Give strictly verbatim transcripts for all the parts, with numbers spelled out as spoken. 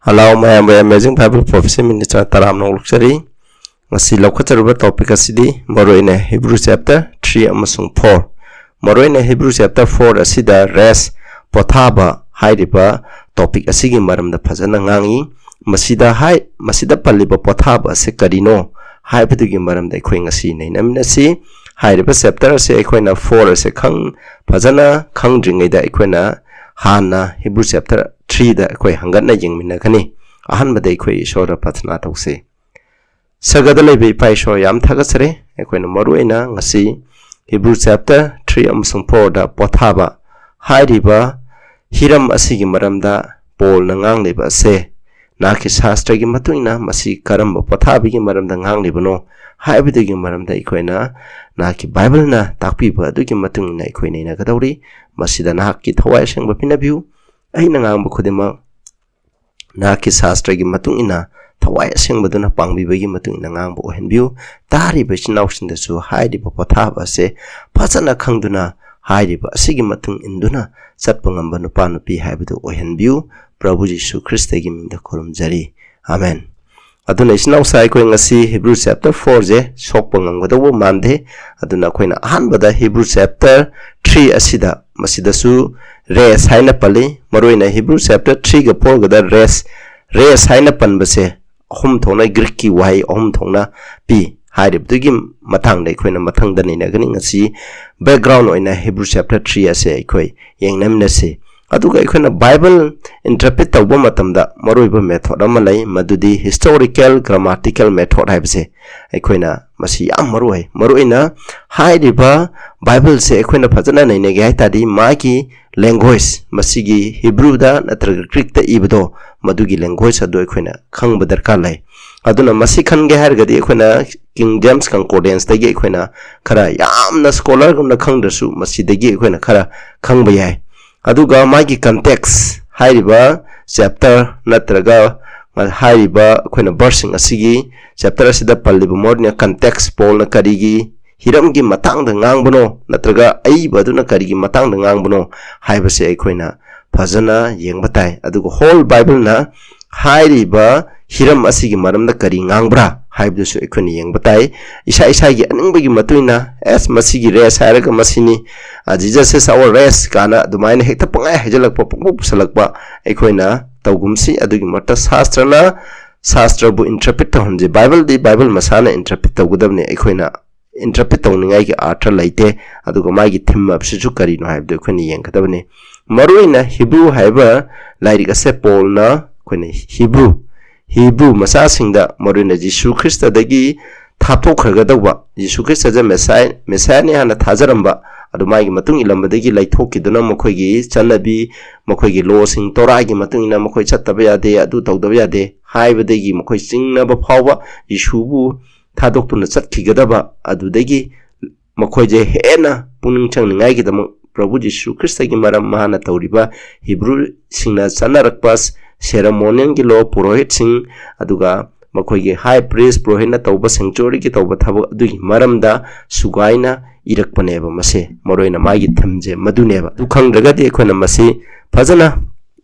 Hello ꯃꯌꯥꯝꯕꯨ Amazing Bible Prophecy Ministry ꯇꯔꯥꯝꯅ ꯑꯣꯛꯆꯔꯤ꯫ ꯉꯁꯤ ꯂꯧꯈꯠꯆꯔꯨꯕ topic ꯑꯁꯤꯗꯤ ꯃꯔꯨꯑꯣꯏꯅ Hebrew chapter three ꯑꯃꯁꯨꯡ four, ꯃꯔꯨꯑꯣꯏꯅ Hebrew chapter four ꯑꯁꯤꯗ rest, ꯄꯣꯊꯥꯕ ꯍꯥꯏꯔꯤꯕ topic ꯑꯁꯤꯒꯤ ꯃꯔꯝꯗ ꯐꯖꯅ ꯉꯥꯡꯉꯤ꯫ ꯃꯁꯤꯗ ꯍꯥꯏ, ꯃꯁꯤꯗ ꯄꯜꯂꯤꯕ ꯄꯣꯊꯥꯕ ꯑꯁꯤ ꯀꯔꯤꯅꯣ ꯍꯥꯏꯕꯗꯨꯒꯤ ꯃꯔꯝꯗ ꯑꯩꯈꯣꯏ ꯉꯁꯤ ꯅꯩꯅꯃꯤꯟꯅꯁꯤ꯫ ꯍꯥꯏꯔꯤꯕ chapter ꯑꯁꯤ ꯑꯩꯈꯣꯏꯅ four ꯑꯁꯤ ꯈꯪ-, ꯐꯖꯅ ꯈꯪꯗ꯭ꯔꯤꯉꯩꯗ ꯑꯩꯈꯣꯏꯅ ꯍꯥꯟꯅ Hebrew chapter three ꯗ ꯑꯩꯈꯣꯏ ꯍꯪꯒꯠꯅ ꯌꯦꯡꯃꯤꯟꯅꯒꯅꯤ꯫ ꯑꯍꯥꯟꯕꯗ ꯑꯩꯈꯣꯏ ꯏꯁꯣꯔꯗ ꯄ꯭ꯔꯥꯊꯅꯥ ꯇꯧꯁꯤ꯫ ꯁꯔꯒꯗ ꯂꯩꯕ ꯏꯄꯥ ꯏꯁꯣꯔ, ꯌꯥꯝ ꯊꯥꯒꯠꯆꯔꯤ꯫ ꯑꯩꯈꯣꯏꯅ ꯃꯔꯨꯑꯣꯏꯅ ꯉꯁꯤ Hebrew chapter three ꯑꯃꯁꯨꯡ four ꯗ ꯄꯣꯊꯥꯕ ꯍꯥꯏꯔꯤꯕ ꯍꯤꯔꯝ ꯑꯁꯤꯒꯤ ꯃꯔꯝꯗ ꯄꯣꯜꯅ ꯉꯥꯡꯂꯤꯕ ꯑꯁꯦ, ꯅꯍꯥꯛꯀꯤ ꯁꯥꯁꯇ꯭ꯔꯒꯤ ꯃꯇꯨꯡ ꯏꯟꯅ ꯃꯁꯤ ꯀꯔꯝꯕ ꯄꯣꯊꯥꯕꯒꯤ ꯃꯔꯝꯗ ꯉꯥꯡꯂꯤꯕꯅꯣ ꯍꯥꯏꯕꯗꯨꯒꯤ ꯃꯔꯝꯗ ꯑꯩꯈꯣꯏꯅ ꯅꯍꯥꯛꯀꯤ ꯕꯥꯏꯕꯜꯅ ꯇꯥꯛꯄꯤꯕ ꯑꯗꯨꯒꯤ ꯃꯇꯨꯡ ꯏꯟꯅ ꯑꯩꯈꯣꯏ ꯅꯩꯅꯒꯗꯧꯔꯤ꯫ ꯃꯁꯤꯗ ꯅꯍꯥꯛꯀꯤ ꯊꯋꯥꯏ ꯑꯁꯦꯡꯕ ꯄꯤꯅꯕꯤꯌꯨ꯫ ꯑꯩꯅ ꯉꯥꯡꯕ ꯈꯨꯗꯤꯡꯃꯛ ꯅꯍꯥꯛꯀꯤ ꯁꯥꯁꯇ꯭ꯔꯒꯤ ꯃꯇꯨꯡ ꯏꯟꯅ ꯊꯋꯥꯏ ꯑꯁꯦꯡꯕꯗꯨꯅ ꯄꯥꯡꯕꯤꯕꯒꯤ ꯃꯇꯨꯡ ꯏꯟꯅ ꯉꯥꯡꯕ ꯑꯣꯏꯍꯟꯕꯤꯌꯨ꯫ ꯇꯥꯔꯤꯕ ꯏꯆꯤꯟ ꯏꯅꯥꯎꯁꯤꯡꯗꯁꯨ ꯍꯥꯏꯔꯤꯕ ꯄꯣꯊꯥꯕ ꯑꯁꯦ ꯐꯖꯅ ꯈꯪꯗꯨꯅ ꯍꯥꯏꯔꯤꯕ ꯑꯁꯤꯒꯤ ꯃꯇꯨꯡ ꯏꯟꯗꯨꯅ ꯆꯠꯄ ꯉꯝꯕ ꯅꯨꯄꯥ ꯅꯨꯄꯤ ꯍꯥꯏꯕꯗꯨ ꯑꯣꯏꯍꯟꯕꯤꯌꯨ꯫ ꯄ꯭ꯔꯚꯨ ꯖꯤꯁꯨ ꯈ꯭ꯔꯤꯁꯇꯒꯤ ꯃꯤꯡꯗ ꯈꯨꯔꯨꯝꯖꯔꯤ꯫ ꯑꯃꯦꯟ꯫ ꯑꯗꯨꯅ ꯏꯆꯤꯟ ꯏꯅꯥꯎꯁꯥ, ꯑꯩꯈꯣꯏ ꯉꯁꯤ Hebrew chapter four ꯁꯦ ꯁꯣꯛꯄ ꯉꯝꯒꯗꯧꯕ ꯃꯥꯟꯗꯦ꯫ ꯑꯗꯨꯅ ꯑꯩꯈꯣꯏꯅ ꯑꯍꯥꯟꯕꯗ Hebrew chapter three ꯑꯁꯤꯗ, ꯃꯁꯤꯗꯁꯨ rest ꯍꯥꯏꯅ ꯄꯜꯂꯤ꯫ ꯃꯔꯨꯑꯣꯏꯅ Hebrew chapter three ꯒ four ꯒꯗ rest, rest ꯍꯥꯏꯅ ꯄꯟꯕꯁꯦ ꯑꯍꯨꯝ ꯊꯣꯛꯅ, Greek ꯀꯤ ꯋꯥꯍꯩ ꯑꯍꯨꯝ ꯊꯣꯛꯅ ꯄꯤ꯫ ꯍꯥꯏꯔꯤꯕꯗꯨꯒꯤ ꯃꯇꯥꯡꯗ ꯑꯩꯈꯣꯏꯅ ꯃꯊꯪꯗ ꯅꯩꯅꯒꯅꯤ꯫ ꯉꯁꯤ background ꯑꯣꯏꯅ Hebrew chapter three ꯑꯁꯦ ꯑꯩꯈꯣꯏ ꯌꯦꯡꯅꯃꯤꯟꯅꯁꯤ꯫ ꯑꯗꯨꯒ ꯑꯩꯈꯣꯏꯅ ꯕꯥꯏꯕꯜ interpret ꯇꯧꯕ ꯃꯇꯝꯗ ꯃꯔꯨꯑꯣꯏꯕ method ꯑꯃ ꯂꯩ, ꯃꯗꯨꯗꯤ historical grammatical method ꯍꯥꯏꯕꯁꯦ꯫ ꯑꯩꯈꯣꯏꯅ ꯃꯁꯤ ꯌꯥꯝ ꯃꯔꯨ ꯑꯣꯏ꯫ ꯃꯔꯨꯑꯣꯏꯅ ꯍꯥꯏꯔꯤꯕ ꯕꯥꯏꯕꯜꯁꯦ ꯑꯩꯈꯣꯏꯅ ꯐꯖꯅ ꯅꯩꯅꯒꯦ ꯍꯥꯏ ꯇꯥꯔꯗꯤ, ꯃꯥꯒꯤ language, ꯃꯁꯤꯒꯤ Hebrew ꯗ ꯅꯠꯇ꯭ꯔꯒ Greek ꯇ ꯏꯕꯗꯣ, ꯃꯗꯨꯒꯤ language ꯑꯗꯨ ꯑꯩꯈꯣꯏꯅ ꯈꯪꯕ ꯗꯔꯀꯥꯔ ꯂꯩ꯫ ꯑꯗꯨꯅ ꯃꯁꯤ ꯈꯟꯒꯦ ꯍꯥꯏꯔꯒꯗꯤ ꯑꯩꯈꯣꯏꯅ King James Concordance ꯇꯒꯤ ꯑꯩꯈꯣꯏꯅ ꯈꯔ ꯌꯥꯝꯅ scholar ꯒꯨꯝꯅ ꯈꯪꯗ꯭ꯔꯁꯨ, ꯃꯁꯤꯗꯒꯤ ꯑꯩꯈꯣꯏꯅ ꯈꯔ ꯈꯪꯕ ꯌꯥꯏ꯫ ꯑꯗꯨꯒ ꯃꯥꯒꯤ context, ꯍꯥꯏꯔꯤꯕ chapter ꯅꯠꯇ꯭ꯔꯒ ꯍꯥꯏꯔꯤꯕ ꯑꯩꯈꯣꯏꯅ verse ꯁꯤꯡ ꯑꯁꯤꯒꯤ, chapter ꯑꯁꯤꯗ ꯄꯜꯂꯤꯕ ꯃꯔꯨꯑꯣꯏꯅ context, ꯄꯣꯜꯅ ꯀꯔꯤꯒꯤ ꯍꯤꯔꯝꯒꯤ ꯃꯇꯥꯡꯗ ꯉꯥꯡꯕꯅꯣ ꯅꯠꯇ꯭ꯔꯒ ꯑꯏꯕ ꯑꯗꯨꯅ ꯀꯔꯤꯒꯤ ꯃꯇꯥꯡꯗ ꯉꯥꯡꯕꯅꯣ ꯍꯥꯏꯕꯁꯦ ꯑꯩꯈꯣꯏꯅ ꯐꯖꯅ ꯌꯦꯡꯕ ꯇꯥꯏ꯫ ꯑꯗꯨꯒ whole Bible ꯅ ꯍꯥꯏꯔꯤꯕ ꯍꯤꯔꯝ ꯑꯁꯤꯒꯤ ꯃꯔꯝꯗ ꯀꯔꯤ ꯉꯥꯡꯕ꯭ꯔꯥ ꯍꯥꯏꯕꯗꯨꯁꯨ ꯑꯩꯈꯣꯏꯅ ꯌꯦꯡꯕ ꯇꯥꯏ꯫ ꯏꯁꯥ ꯏꯁꯥꯒꯤ ꯑꯅꯤꯡꯕꯒꯤ ꯃꯇꯨꯡ ꯏꯟꯅ, "ꯑꯦꯁ, ꯃꯁꯤꯒꯤ ꯔꯦꯁ ꯍꯥꯏꯔꯒ ꯃꯁꯤꯅꯤ, ꯑ, Jesus is our race" ꯀꯥꯏꯅ ꯑꯗꯨꯃꯥꯏꯅ ꯍꯦꯛꯇ ꯄꯪꯍꯥꯏ ꯍꯥꯏꯖꯜꯂꯛꯄ, ꯄꯪꯄꯨ ꯄꯨꯁꯜꯂꯛꯄ ꯑꯩꯈꯣꯏꯅ ꯇꯧꯒꯨꯝꯁꯤ꯫ ꯑꯗꯨꯒꯤ ꯃꯍꯨꯠꯇ ꯁꯥꯁꯇ꯭ꯔꯅ, ꯁꯥꯁꯇ꯭ꯔꯕꯨ interpret ꯇꯧꯍꯟꯁꯤ꯫ ꯕꯥꯏꯕꯜꯗꯤ ꯕꯥꯏꯕꯜ ꯃꯁꯥꯅ interpret ꯇꯧꯒꯗꯕꯅꯤ꯫ ꯑꯩꯈꯣꯏꯅ interpret ꯇꯧꯅꯤꯡꯉꯥꯏꯒꯤ ꯑꯥꯔꯊ ꯂꯩꯇꯦ꯫ ꯑꯗꯨꯒ ꯃꯥꯒꯤ theme ꯑꯁꯤꯁꯨ ꯀꯔꯤꯅꯣ ꯍꯥꯏꯕꯗꯨ ꯑꯩꯈꯣꯏꯅ ꯌꯦꯡꯒꯗꯕꯅꯤ꯫ ꯃꯔꯨꯑꯣꯏꯅ ꯍꯤꯕ꯭ꯔꯨ ꯍꯥꯏꯕ ꯂꯥꯏꯔꯤꯛ ꯑꯁꯦ ꯄꯣꯜꯅ, ꯑꯩꯈꯣꯏꯅ ꯍꯤꯕ꯭ꯔꯨ, ꯍꯤꯕ꯭ꯔꯨ ꯃꯆꯥꯁꯤꯡꯗ, ꯃꯔꯨꯑꯣꯏꯅ ꯖꯤꯁꯨ ꯈ꯭ꯔꯤꯁꯇꯗꯒꯤ ꯊꯥꯞꯊꯣꯛꯈ꯭ꯔꯒꯗꯧꯕ, ꯖꯤꯁꯨ ꯈ꯭ꯔꯤꯁꯇꯁꯦ ꯃꯦꯁꯥꯏ-, ꯃꯦꯁꯥꯏꯅꯤ ꯍꯥꯟꯅ ꯊꯥꯖꯔꯝꯕ, ꯑꯗꯨ ꯃꯥꯒꯤ ꯃꯇꯨꯡ ꯏꯜꯂꯝꯕꯗꯒꯤ ꯂꯩꯊꯣꯛꯈꯤꯗꯨꯅ ꯃꯈꯣꯏꯒꯤ ꯆꯠꯅꯕꯤ, ꯃꯈꯣꯏꯒꯤ ꯂꯣꯁꯤꯡ, ꯇꯣꯔꯥꯒꯤ ꯃꯇꯨꯡ ꯏꯟꯅ ꯃꯈꯣꯏ ꯆꯠꯇꯕ ꯌꯥꯗꯦ, ꯑꯗꯨ ꯇꯧꯗꯕ ꯌꯥꯗꯦ ꯍꯥꯏꯕꯗꯒꯤ ꯃꯈꯣꯏ ꯆꯤꯡꯅꯕ ꯐꯥꯎꯕ ꯖꯤꯁꯨꯕꯨ ꯊꯥꯗꯣꯛꯇꯨꯅ ꯆꯠꯈꯤꯒꯗꯕ ꯑꯗꯨꯗꯒꯤ ꯃꯈꯣꯏꯁꯦ ꯍꯦꯟꯅ ꯄꯨꯛꯅꯤꯡ ꯆꯪꯅꯤꯡꯉꯥꯏꯒꯤꯗꯃꯛ ꯄ꯭ꯔꯚꯨ ꯖꯤꯁꯨ ꯈ꯭ꯔꯤꯁꯇꯒꯤ ꯃꯔꯝ ꯃꯍꯥꯛꯅ ꯇꯧꯔꯤꯕ ꯍꯤꯕ꯭ꯔꯨꯁꯤꯡꯅ ꯆꯠꯅꯔꯛꯄ ceremonialꯒꯤ law, ꯄꯨꯔꯣꯍꯤꯠꯁꯤꯡ, ꯑꯗꯨꯒ ꯃꯈꯣꯏꯒꯤ high priest ꯄꯨꯔꯣꯍꯤꯠꯅ ꯇꯧꯕ sanctuaryꯒꯤ ꯇꯧꯕ ꯊꯕꯛ ꯑꯗꯨꯒꯤ ꯃꯔꯝꯗ ꯁꯨꯒꯥꯏꯅ ꯏꯔꯛꯄꯅꯦꯕ꯫ ꯃꯁꯦ ꯃꯔꯨꯑꯣꯏꯅ ꯃꯥꯒꯤ themeꯁꯦ ꯃꯗꯨꯅꯦꯕ꯫ ꯑꯗꯨ ꯈꯪꯗ꯭ꯔꯒꯗꯤ ꯑꯩꯈꯣꯏꯅ ꯃꯁꯤ ꯐꯖꯅ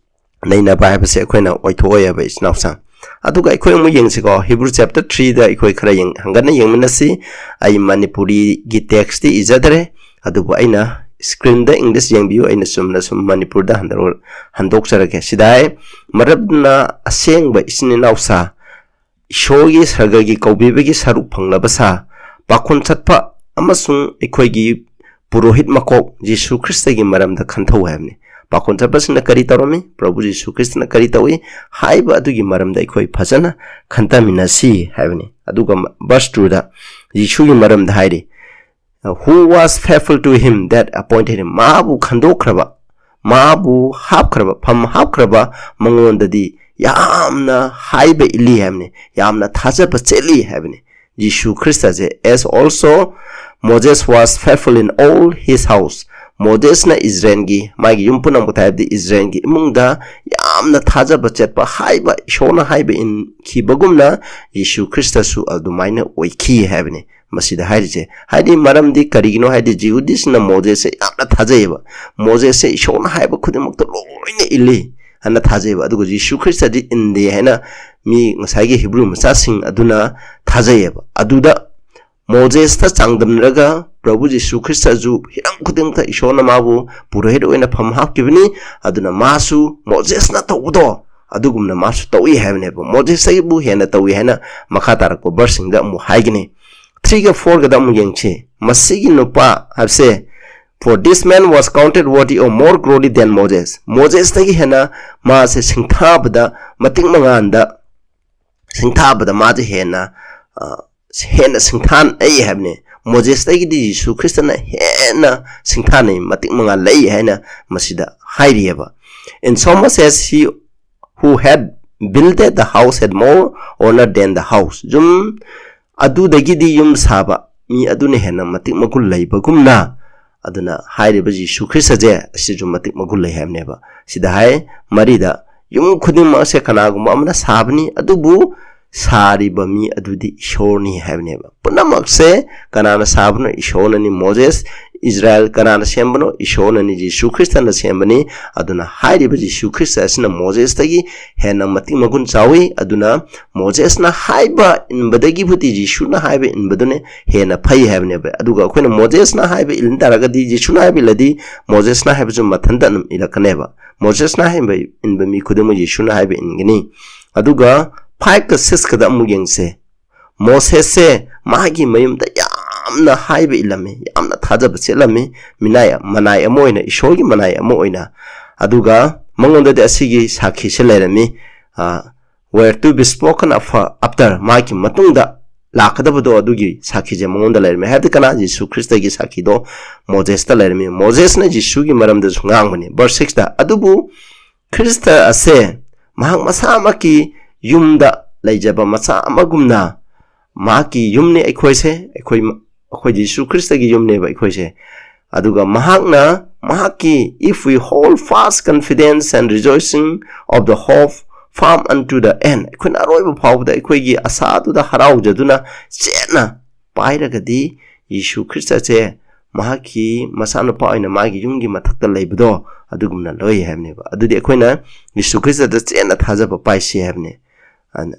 ꯅꯩꯅꯕ ꯍꯥꯏꯕꯁꯦ ꯑꯩꯈꯣꯏꯅ ꯑꯣꯏꯊꯣꯛꯑꯣꯏꯕ, ꯏꯆꯤꯟ ꯏꯅꯥꯎꯁꯤꯡ꯫ ꯑꯗꯨꯒ ꯑꯩꯈꯣꯏ ꯑꯃꯨꯛ ꯌꯦꯡꯁꯤꯀꯣ, ꯍꯤꯕ꯭ꯔꯨ chapter threeꯗ ꯑꯩꯈꯣꯏ ꯈꯔ ꯌꯦꯡ-, ꯍꯪꯒꯠꯅ ꯌꯦꯡꯃꯤꯟꯅꯁꯤ꯫ ꯑꯩ ꯃꯅꯤꯄꯨꯔꯤꯒꯤ textꯇꯤ ꯏꯖꯗ꯭ꯔꯦ, ꯑꯗꯨꯕꯨ ꯑꯩꯅ screenꯗ English ꯌꯦꯡꯕꯤꯌꯨ, ꯑꯩꯅ ꯆꯨꯝꯅ ꯁꯨꯝ ꯃꯅꯤꯄꯨꯔꯗ ꯍꯟꯗꯣꯛ-, ꯍꯟꯗꯣꯛꯆꯔꯒꯦ꯫ ꯁꯤꯗ ꯍꯥꯏ, "ꯃꯔꯝꯅ ꯑꯁꯦꯡꯕ ꯏꯆꯤꯟ ꯏꯅꯥꯎ ꯁꯥ, ꯏꯁꯣꯔꯒꯤ ꯁꯔꯒꯒꯤ ꯀꯧꯕꯤꯕꯒꯤ ꯁꯔꯨꯛ ꯐꯪꯂꯕ ꯁꯥ, ꯄꯥꯈꯣꯟ ꯆꯠꯄ ꯑꯃꯁꯨꯡ ꯑꯩꯈꯣꯏꯒꯤ ꯄꯨꯔꯣꯍꯤꯠ ꯃꯀꯣꯛ ꯖꯤꯁꯨ ꯈ꯭ꯔꯤꯁꯇꯒꯤ ꯃꯔꯝꯗ ꯈꯟꯊꯧ" ꯍꯥꯏꯕꯅꯤ꯫ ꯄꯥꯈꯣꯟ ꯆꯠꯄꯁꯤꯡꯅ ꯀꯔꯤ ꯇꯧꯔꯝꯃꯤ? ꯄ꯭ꯔꯚꯨ ꯖꯤꯁꯨ ꯈ꯭ꯔꯤꯁꯇꯅ ꯀꯔꯤ ꯇꯧꯏ? ꯍꯥꯏꯕ ꯑꯗꯨꯒꯤ ꯃꯔꯝꯗ ꯑꯩꯈꯣꯏ ꯐꯖꯅ ꯈꯟꯊꯃꯤꯟꯅꯁꯤ ꯍꯥꯏꯕꯅꯤ꯫ ꯑꯗꯨꯒ verse twoꯗ, ꯖꯤꯁꯨꯒꯤ ꯃꯔꯝꯗ ꯍꯥꯏꯔꯤ, "Who was faithful to him that appointed him?" ꯃꯥꯕꯨ ꯈꯟꯗꯣꯛꯈ꯭ꯔꯕ, ꯃꯥꯕꯨ ꯍꯥꯞꯈ꯭ꯔꯕ, ꯐꯝ ꯍꯥꯞꯈ꯭ꯔꯕ ꯃꯉꯣꯟꯗꯗꯤ ꯌꯥꯝꯅ ꯍꯥꯏꯕ ꯏꯜꯂꯤ ꯍꯥꯏꯕꯅꯤ, ꯌꯥꯝꯅ ꯊꯥꯖꯕ ꯆꯦꯠꯂꯤ ꯍꯥꯏꯕꯅꯤ꯫ ꯖꯤꯁꯨ ꯈ꯭ꯔꯤꯁꯇꯁꯦ, "As also Moses was faithful in all his house." ꯃꯣꯖꯦꯁꯅ ꯏꯖꯔꯦꯜꯒꯤ, ꯃꯥꯒꯤ ꯌꯨꯝ ꯄꯨꯝꯅꯃꯛꯇ ꯍꯥꯏꯕꯗꯤ ꯏꯖꯔꯦꯜꯒꯤ ꯏꯃꯨꯡꯗ ꯌꯥꯝꯅ ꯊꯥꯖꯕ ꯆꯦꯠꯄ, ꯍꯥꯏꯕ, ꯏꯁꯣꯔꯅ ꯍꯥꯏꯕ ꯏꯟꯈꯤꯕꯒꯨꯝꯅ ꯖꯤꯁꯨ ꯈ꯭ꯔꯤꯁꯇꯁꯨ ꯑꯗꯨꯃꯥꯏꯅ ꯑꯣꯏꯈꯤ ꯍꯥꯏꯕꯅꯤ꯫ ꯃꯁꯤꯗ ꯍꯥꯏꯔꯤꯁꯦ, ꯍꯥꯏꯗꯤ ꯃꯔꯝꯗꯤ ꯀꯔꯤꯒꯤꯅꯣ ꯍꯥꯏꯗꯤ ꯖꯤꯍꯨꯗꯤꯁꯤꯡꯅ ꯃꯣꯖꯦꯁꯁꯦ ꯌꯥꯝꯅ ꯊꯥꯖꯩꯌꯦꯕ꯫ ꯃꯣꯖꯦꯁꯁꯦ ꯏꯁꯣꯔꯅ ꯍꯥꯏꯕ ꯈꯨꯗꯤꯡꯃꯛꯇ ꯂꯣꯏꯅ ꯏꯜꯂꯤ꯫ ꯍꯥꯏꯅ ꯊꯥꯖꯩꯑꯕ꯫ ꯑꯗꯨꯒ ꯖꯤꯁꯨ ꯈ꯭ꯔꯤꯁꯇꯗꯤ ꯏꯟꯗꯦ ꯍꯥꯏꯅ ꯃꯤ ꯉꯁꯥꯏꯒꯤ ꯍꯤꯕ꯭ꯔꯨ ꯃꯆꯥꯁꯤꯡ ꯑꯗꯨꯅ ꯊꯥꯖꯩꯑꯕ꯫ ꯑꯗꯨꯗ ꯃꯣꯖꯦꯁꯇ ꯆꯥꯡꯗꯝꯅꯔꯒ ꯄ꯭ꯔꯚꯨ ꯖꯤꯁꯨ ꯈ꯭ꯔꯤꯁꯇꯁꯨ ꯍꯤꯔꯝ ꯈꯨꯗꯤꯡꯃꯛꯇ ꯏꯁꯣꯔꯅ ꯃꯥꯕꯨ ꯄꯨꯔꯣꯍꯤꯠ ꯑꯣꯏꯅ ꯐꯝ ꯍꯥꯞꯈꯤꯕꯅꯤ꯫ ꯑꯗꯨꯅ ꯃꯥꯁꯨ ꯃꯣꯖꯦꯁꯅ ꯇꯧꯕꯗꯣ ꯑꯗꯨꯒꯨꯝꯅ ꯃꯥꯁꯨ ꯇꯧꯏ ꯍꯥꯏꯕꯅꯦꯕ꯫ ꯃꯣꯖꯦꯁꯇꯒꯤꯕꯨ ꯍꯦꯟꯅ ꯇꯧꯏ ꯍꯥꯏꯅ ꯃꯈꯥ ꯇꯥꯔꯛꯄ ꯚꯔꯁꯁꯤꯡꯗ ꯑꯃꯨꯛ ꯍꯥꯏꯒꯅꯤ꯫ ꯊ꯭ꯔꯤꯒ ꯐꯣꯔꯒꯗ ꯑꯃꯨꯛ ꯌꯦꯡꯁꯤ꯫ ꯃꯁꯤꯒꯤ ꯅꯨꯄꯥ ꯍꯥꯏꯕꯁꯦ, "For this man was counted worthy of more glory than Moses." ꯃꯣꯖꯦꯁꯇꯒꯤ ꯍꯦꯟꯅ ꯃꯥꯁꯦ ꯁꯤꯡꯊꯥꯕꯗ, ꯃꯇꯤꯛ ꯃꯉꯥꯟꯗ ꯁꯤꯡꯊꯥꯕꯗ ꯃꯥꯁꯦ ꯍꯦꯟꯅ, ꯑ, ꯍꯦꯟꯅ ꯁꯤꯡꯊꯥꯅꯩ ꯍꯥꯏꯕꯅꯤ꯫ ꯃꯣꯖꯦꯁꯇꯒꯤꯗꯤ ꯖꯤꯁꯨ ꯈ꯭ꯔꯤꯁꯇꯅ ꯍꯦꯟꯅ ꯁꯤꯡꯊꯥꯅꯩ, ꯃꯇꯤꯛ ꯃꯉꯥꯜ ꯂꯩ ꯍꯥꯏꯅ ꯃꯁꯤꯗ ꯍꯥꯏꯔꯤꯑꯕ꯫ "In so much as he who had builded the house had more honor than the house." ꯌꯨꯝ ꯑꯗꯨꯗꯒꯤꯗꯤ ꯌꯨꯝ ꯁꯥꯕ ꯃꯤ ꯑꯗꯨꯅ ꯍꯦꯟꯅ ꯃꯇꯤꯛ ꯃꯒꯨꯟ ꯂꯩꯕꯒꯨꯝꯅ, ꯑꯗꯨꯅ ꯍꯥꯏꯔꯤꯕ ꯖꯤꯁꯨ ꯈ꯭ꯔꯤꯁꯇꯁꯦ ꯑꯁꯤꯁꯨ ꯃꯇꯤꯛ ꯃꯒꯨꯟ ꯂꯩ ꯍꯥꯏꯕꯅꯦꯕ꯫ ꯁꯤꯗ ꯍꯥꯏ, ꯃꯔꯤꯗ, "ꯌꯨꯝ ꯈꯨꯗꯤꯡꯃꯛ ꯑꯁꯦ ꯀꯅꯥꯒꯨꯝꯕ ꯑꯃꯅ ꯁꯥꯕꯅꯤ, ꯑꯗꯨꯕꯨ ꯁꯥꯔꯤꯕ ꯃꯤ ꯑꯗꯨꯗꯤ ꯏꯁꯣꯔꯅꯤ" ꯍꯥꯏꯕꯅꯦꯕ꯫ ꯄꯨꯝꯅꯃꯛꯁꯦ ꯀꯅꯥꯅ ꯁꯥꯕꯅꯣ? ꯏꯁꯣꯔꯅꯅꯤ꯫ ꯃꯣꯖꯦꯁ, ꯏꯖꯔꯥꯏꯜ ꯀꯅꯥꯅ ꯁꯦꯝꯕꯅꯣ? ꯏꯁꯣꯔꯅꯅꯤ, ꯖꯤꯁꯨ ꯈ꯭ꯔꯤꯁꯇꯅ ꯁꯦꯝꯕꯅꯤ꯫ ꯑꯗꯨꯅ ꯍꯥꯏꯔꯤꯕ ꯖꯤꯁꯨ ꯈ꯭ꯔꯤꯁꯇ ꯑꯁꯤꯅ ꯃꯣꯖꯦꯁꯇꯒꯤ ꯍꯦꯟꯅ ꯃꯇꯤꯛ ꯃꯒꯨꯟ ꯆꯥꯎꯏ꯫ ꯑꯗꯨꯅ ꯃꯣꯖꯦꯁꯅ ꯍꯥꯏꯕ ꯏꯟꯕꯗꯒꯤꯕꯨꯗꯤ ꯖꯤꯁꯨꯅ ꯍꯥꯏꯕ ꯏꯟꯕꯗꯨꯅ ꯍꯦꯟꯅ ꯐꯩ ꯍꯥꯏꯕꯅꯦꯕ꯫ ꯑꯗꯨꯒ ꯑꯩꯈꯣꯏꯅ ꯃꯣꯖꯦꯁꯅ ꯍꯥꯏꯕ ꯏꯟ ꯇꯥꯔꯒꯗꯤ, ꯖꯤꯁꯨꯅ ꯍꯥꯏꯕ ꯏꯜꯂꯗꯤ, ꯃꯣꯖꯦꯁꯅ ꯍꯥꯏꯕꯁꯨ ꯃꯊꯟꯇ ꯑꯗꯨꯝ ꯏꯜꯂꯛꯀꯅꯦꯕ꯫ ꯃꯣꯖꯦꯁꯅ ꯍꯥꯏꯕ ꯏꯟꯕ ꯃꯤ ꯈꯨꯗꯤꯡꯃꯛ ꯖꯤꯁꯨꯅ ꯍꯥꯏꯕ ꯏꯟꯒꯅꯤ꯫ ꯑꯗꯨꯒ ꯐꯥꯏꯚꯀ ꯁꯤꯛꯁꯀꯗ ꯑꯃꯨꯛ ꯌꯦꯡꯁꯦ꯫ ꯃꯣꯁꯦꯁꯁꯦ ꯃꯥꯒꯤ ꯃꯌꯨꯝꯗ ꯌꯥꯝꯅ ꯍꯥꯏꯕ ꯏꯜꯂꯝꯃꯤ, ꯌꯥꯝꯅ ꯊꯥꯖꯕ ꯆꯦꯠꯂꯝꯃꯤ, ꯃꯤꯅꯥꯏ, ꯃꯅꯥꯏ ꯑꯃ ꯑꯣꯏꯅ, ꯏꯁꯣꯔꯒꯤ ꯃꯅꯥꯏ ꯑꯃ ꯑꯣꯏꯅ꯫ ꯑꯗꯨꯒ ꯃꯉꯣꯟꯗꯗꯤ ꯑꯁꯤꯒꯤ ꯁꯥꯈꯤꯁꯦ ꯂꯩꯔꯝꯃꯤ, ꯑ, "Were to be spoken of after", ꯃꯥꯒꯤ ꯃꯇꯨꯡꯗ ꯂꯥꯛꯀꯗꯕꯗꯣ ꯑꯗꯨꯒꯤ ꯁꯥꯈꯤꯁꯦ ꯃꯉꯣꯟꯗ ꯂꯩꯔꯝꯃꯤ꯫ ꯍꯥꯏꯕꯗꯤ ꯀꯅꯥ? ꯖꯤꯁꯨ ꯈ꯭ꯔꯤꯁꯇꯒꯤ ꯁꯥꯈꯤꯗꯣ ꯃꯣꯖꯦꯁꯇ ꯂꯩꯔꯝꯃꯤ꯫ ꯃꯣꯖꯦꯁꯅ ꯖꯤꯁꯨꯒꯤ ꯃꯔꯝꯗꯁꯨ ꯉꯥꯡꯕꯅꯤ꯫ ꯚꯔꯁ ꯁꯤꯛꯁꯇ, "ꯑꯗꯨꯕꯨ ꯈ꯭ꯔꯤꯁꯇ ꯑꯁꯦ ꯃꯍꯥꯛ ꯃꯁꯥꯃꯛꯀꯤ ꯌꯨꯝꯗ ꯂꯩꯖꯕ ꯃꯆꯥ ꯑꯃꯒꯨꯝꯅ ꯃꯍꯥꯛꯀꯤ ꯌꯨꯝꯅꯤ ꯑꯩꯈꯣꯏꯁꯦ, ꯑꯩꯈꯣꯏ, ꯑꯩꯈꯣꯏ ꯖꯤꯁꯨ ꯈ꯭ꯔꯤꯁꯇꯒꯤ ꯌꯨꯝꯅꯦꯕ ꯑꯩꯈꯣꯏꯁꯦ꯫ ꯑꯗꯨꯒ ꯃꯍꯥꯛꯅ ꯃꯍꯥꯛꯀꯤ, "If we hold fast confidence and rejoicing of the hope firm unto the end", ꯑꯩꯈꯣꯏꯅ ꯑꯔꯣꯏꯕ ꯐꯥꯎꯕꯗ ꯑꯩꯈꯣꯏꯒꯤ ꯑꯁꯥꯗꯨꯗ ꯍꯔꯥꯎꯖꯗꯨꯅ ꯆꯦꯠꯅ ꯄꯥꯏꯔꯒꯗꯤ ꯖꯤꯁꯨ ꯈ꯭ꯔꯤꯁꯇꯁꯦ ꯃꯍꯥꯛꯀꯤ ꯃꯆꯥꯅꯨꯄꯥ ꯑꯣꯏꯅ ꯃꯥꯒꯤ ꯌꯨꯝꯒꯤ ꯃꯊꯛꯇ ꯂꯩꯕꯗꯣ ꯑꯗꯨꯒꯨꯝꯅ ꯂꯣꯏ ꯍꯥꯏꯕꯅꯦꯕ꯫ ꯑꯗꯨꯗꯤ ꯑꯩꯈꯣꯏꯅ ꯌꯤꯁꯨ ꯈ꯭ꯔꯤꯁꯇꯗ ꯆꯦꯠꯅ ꯊꯥꯖꯕ ꯄꯥꯏꯁꯤ ꯍꯥꯏꯕꯅꯦ꯫ ꯑꯗꯨꯅ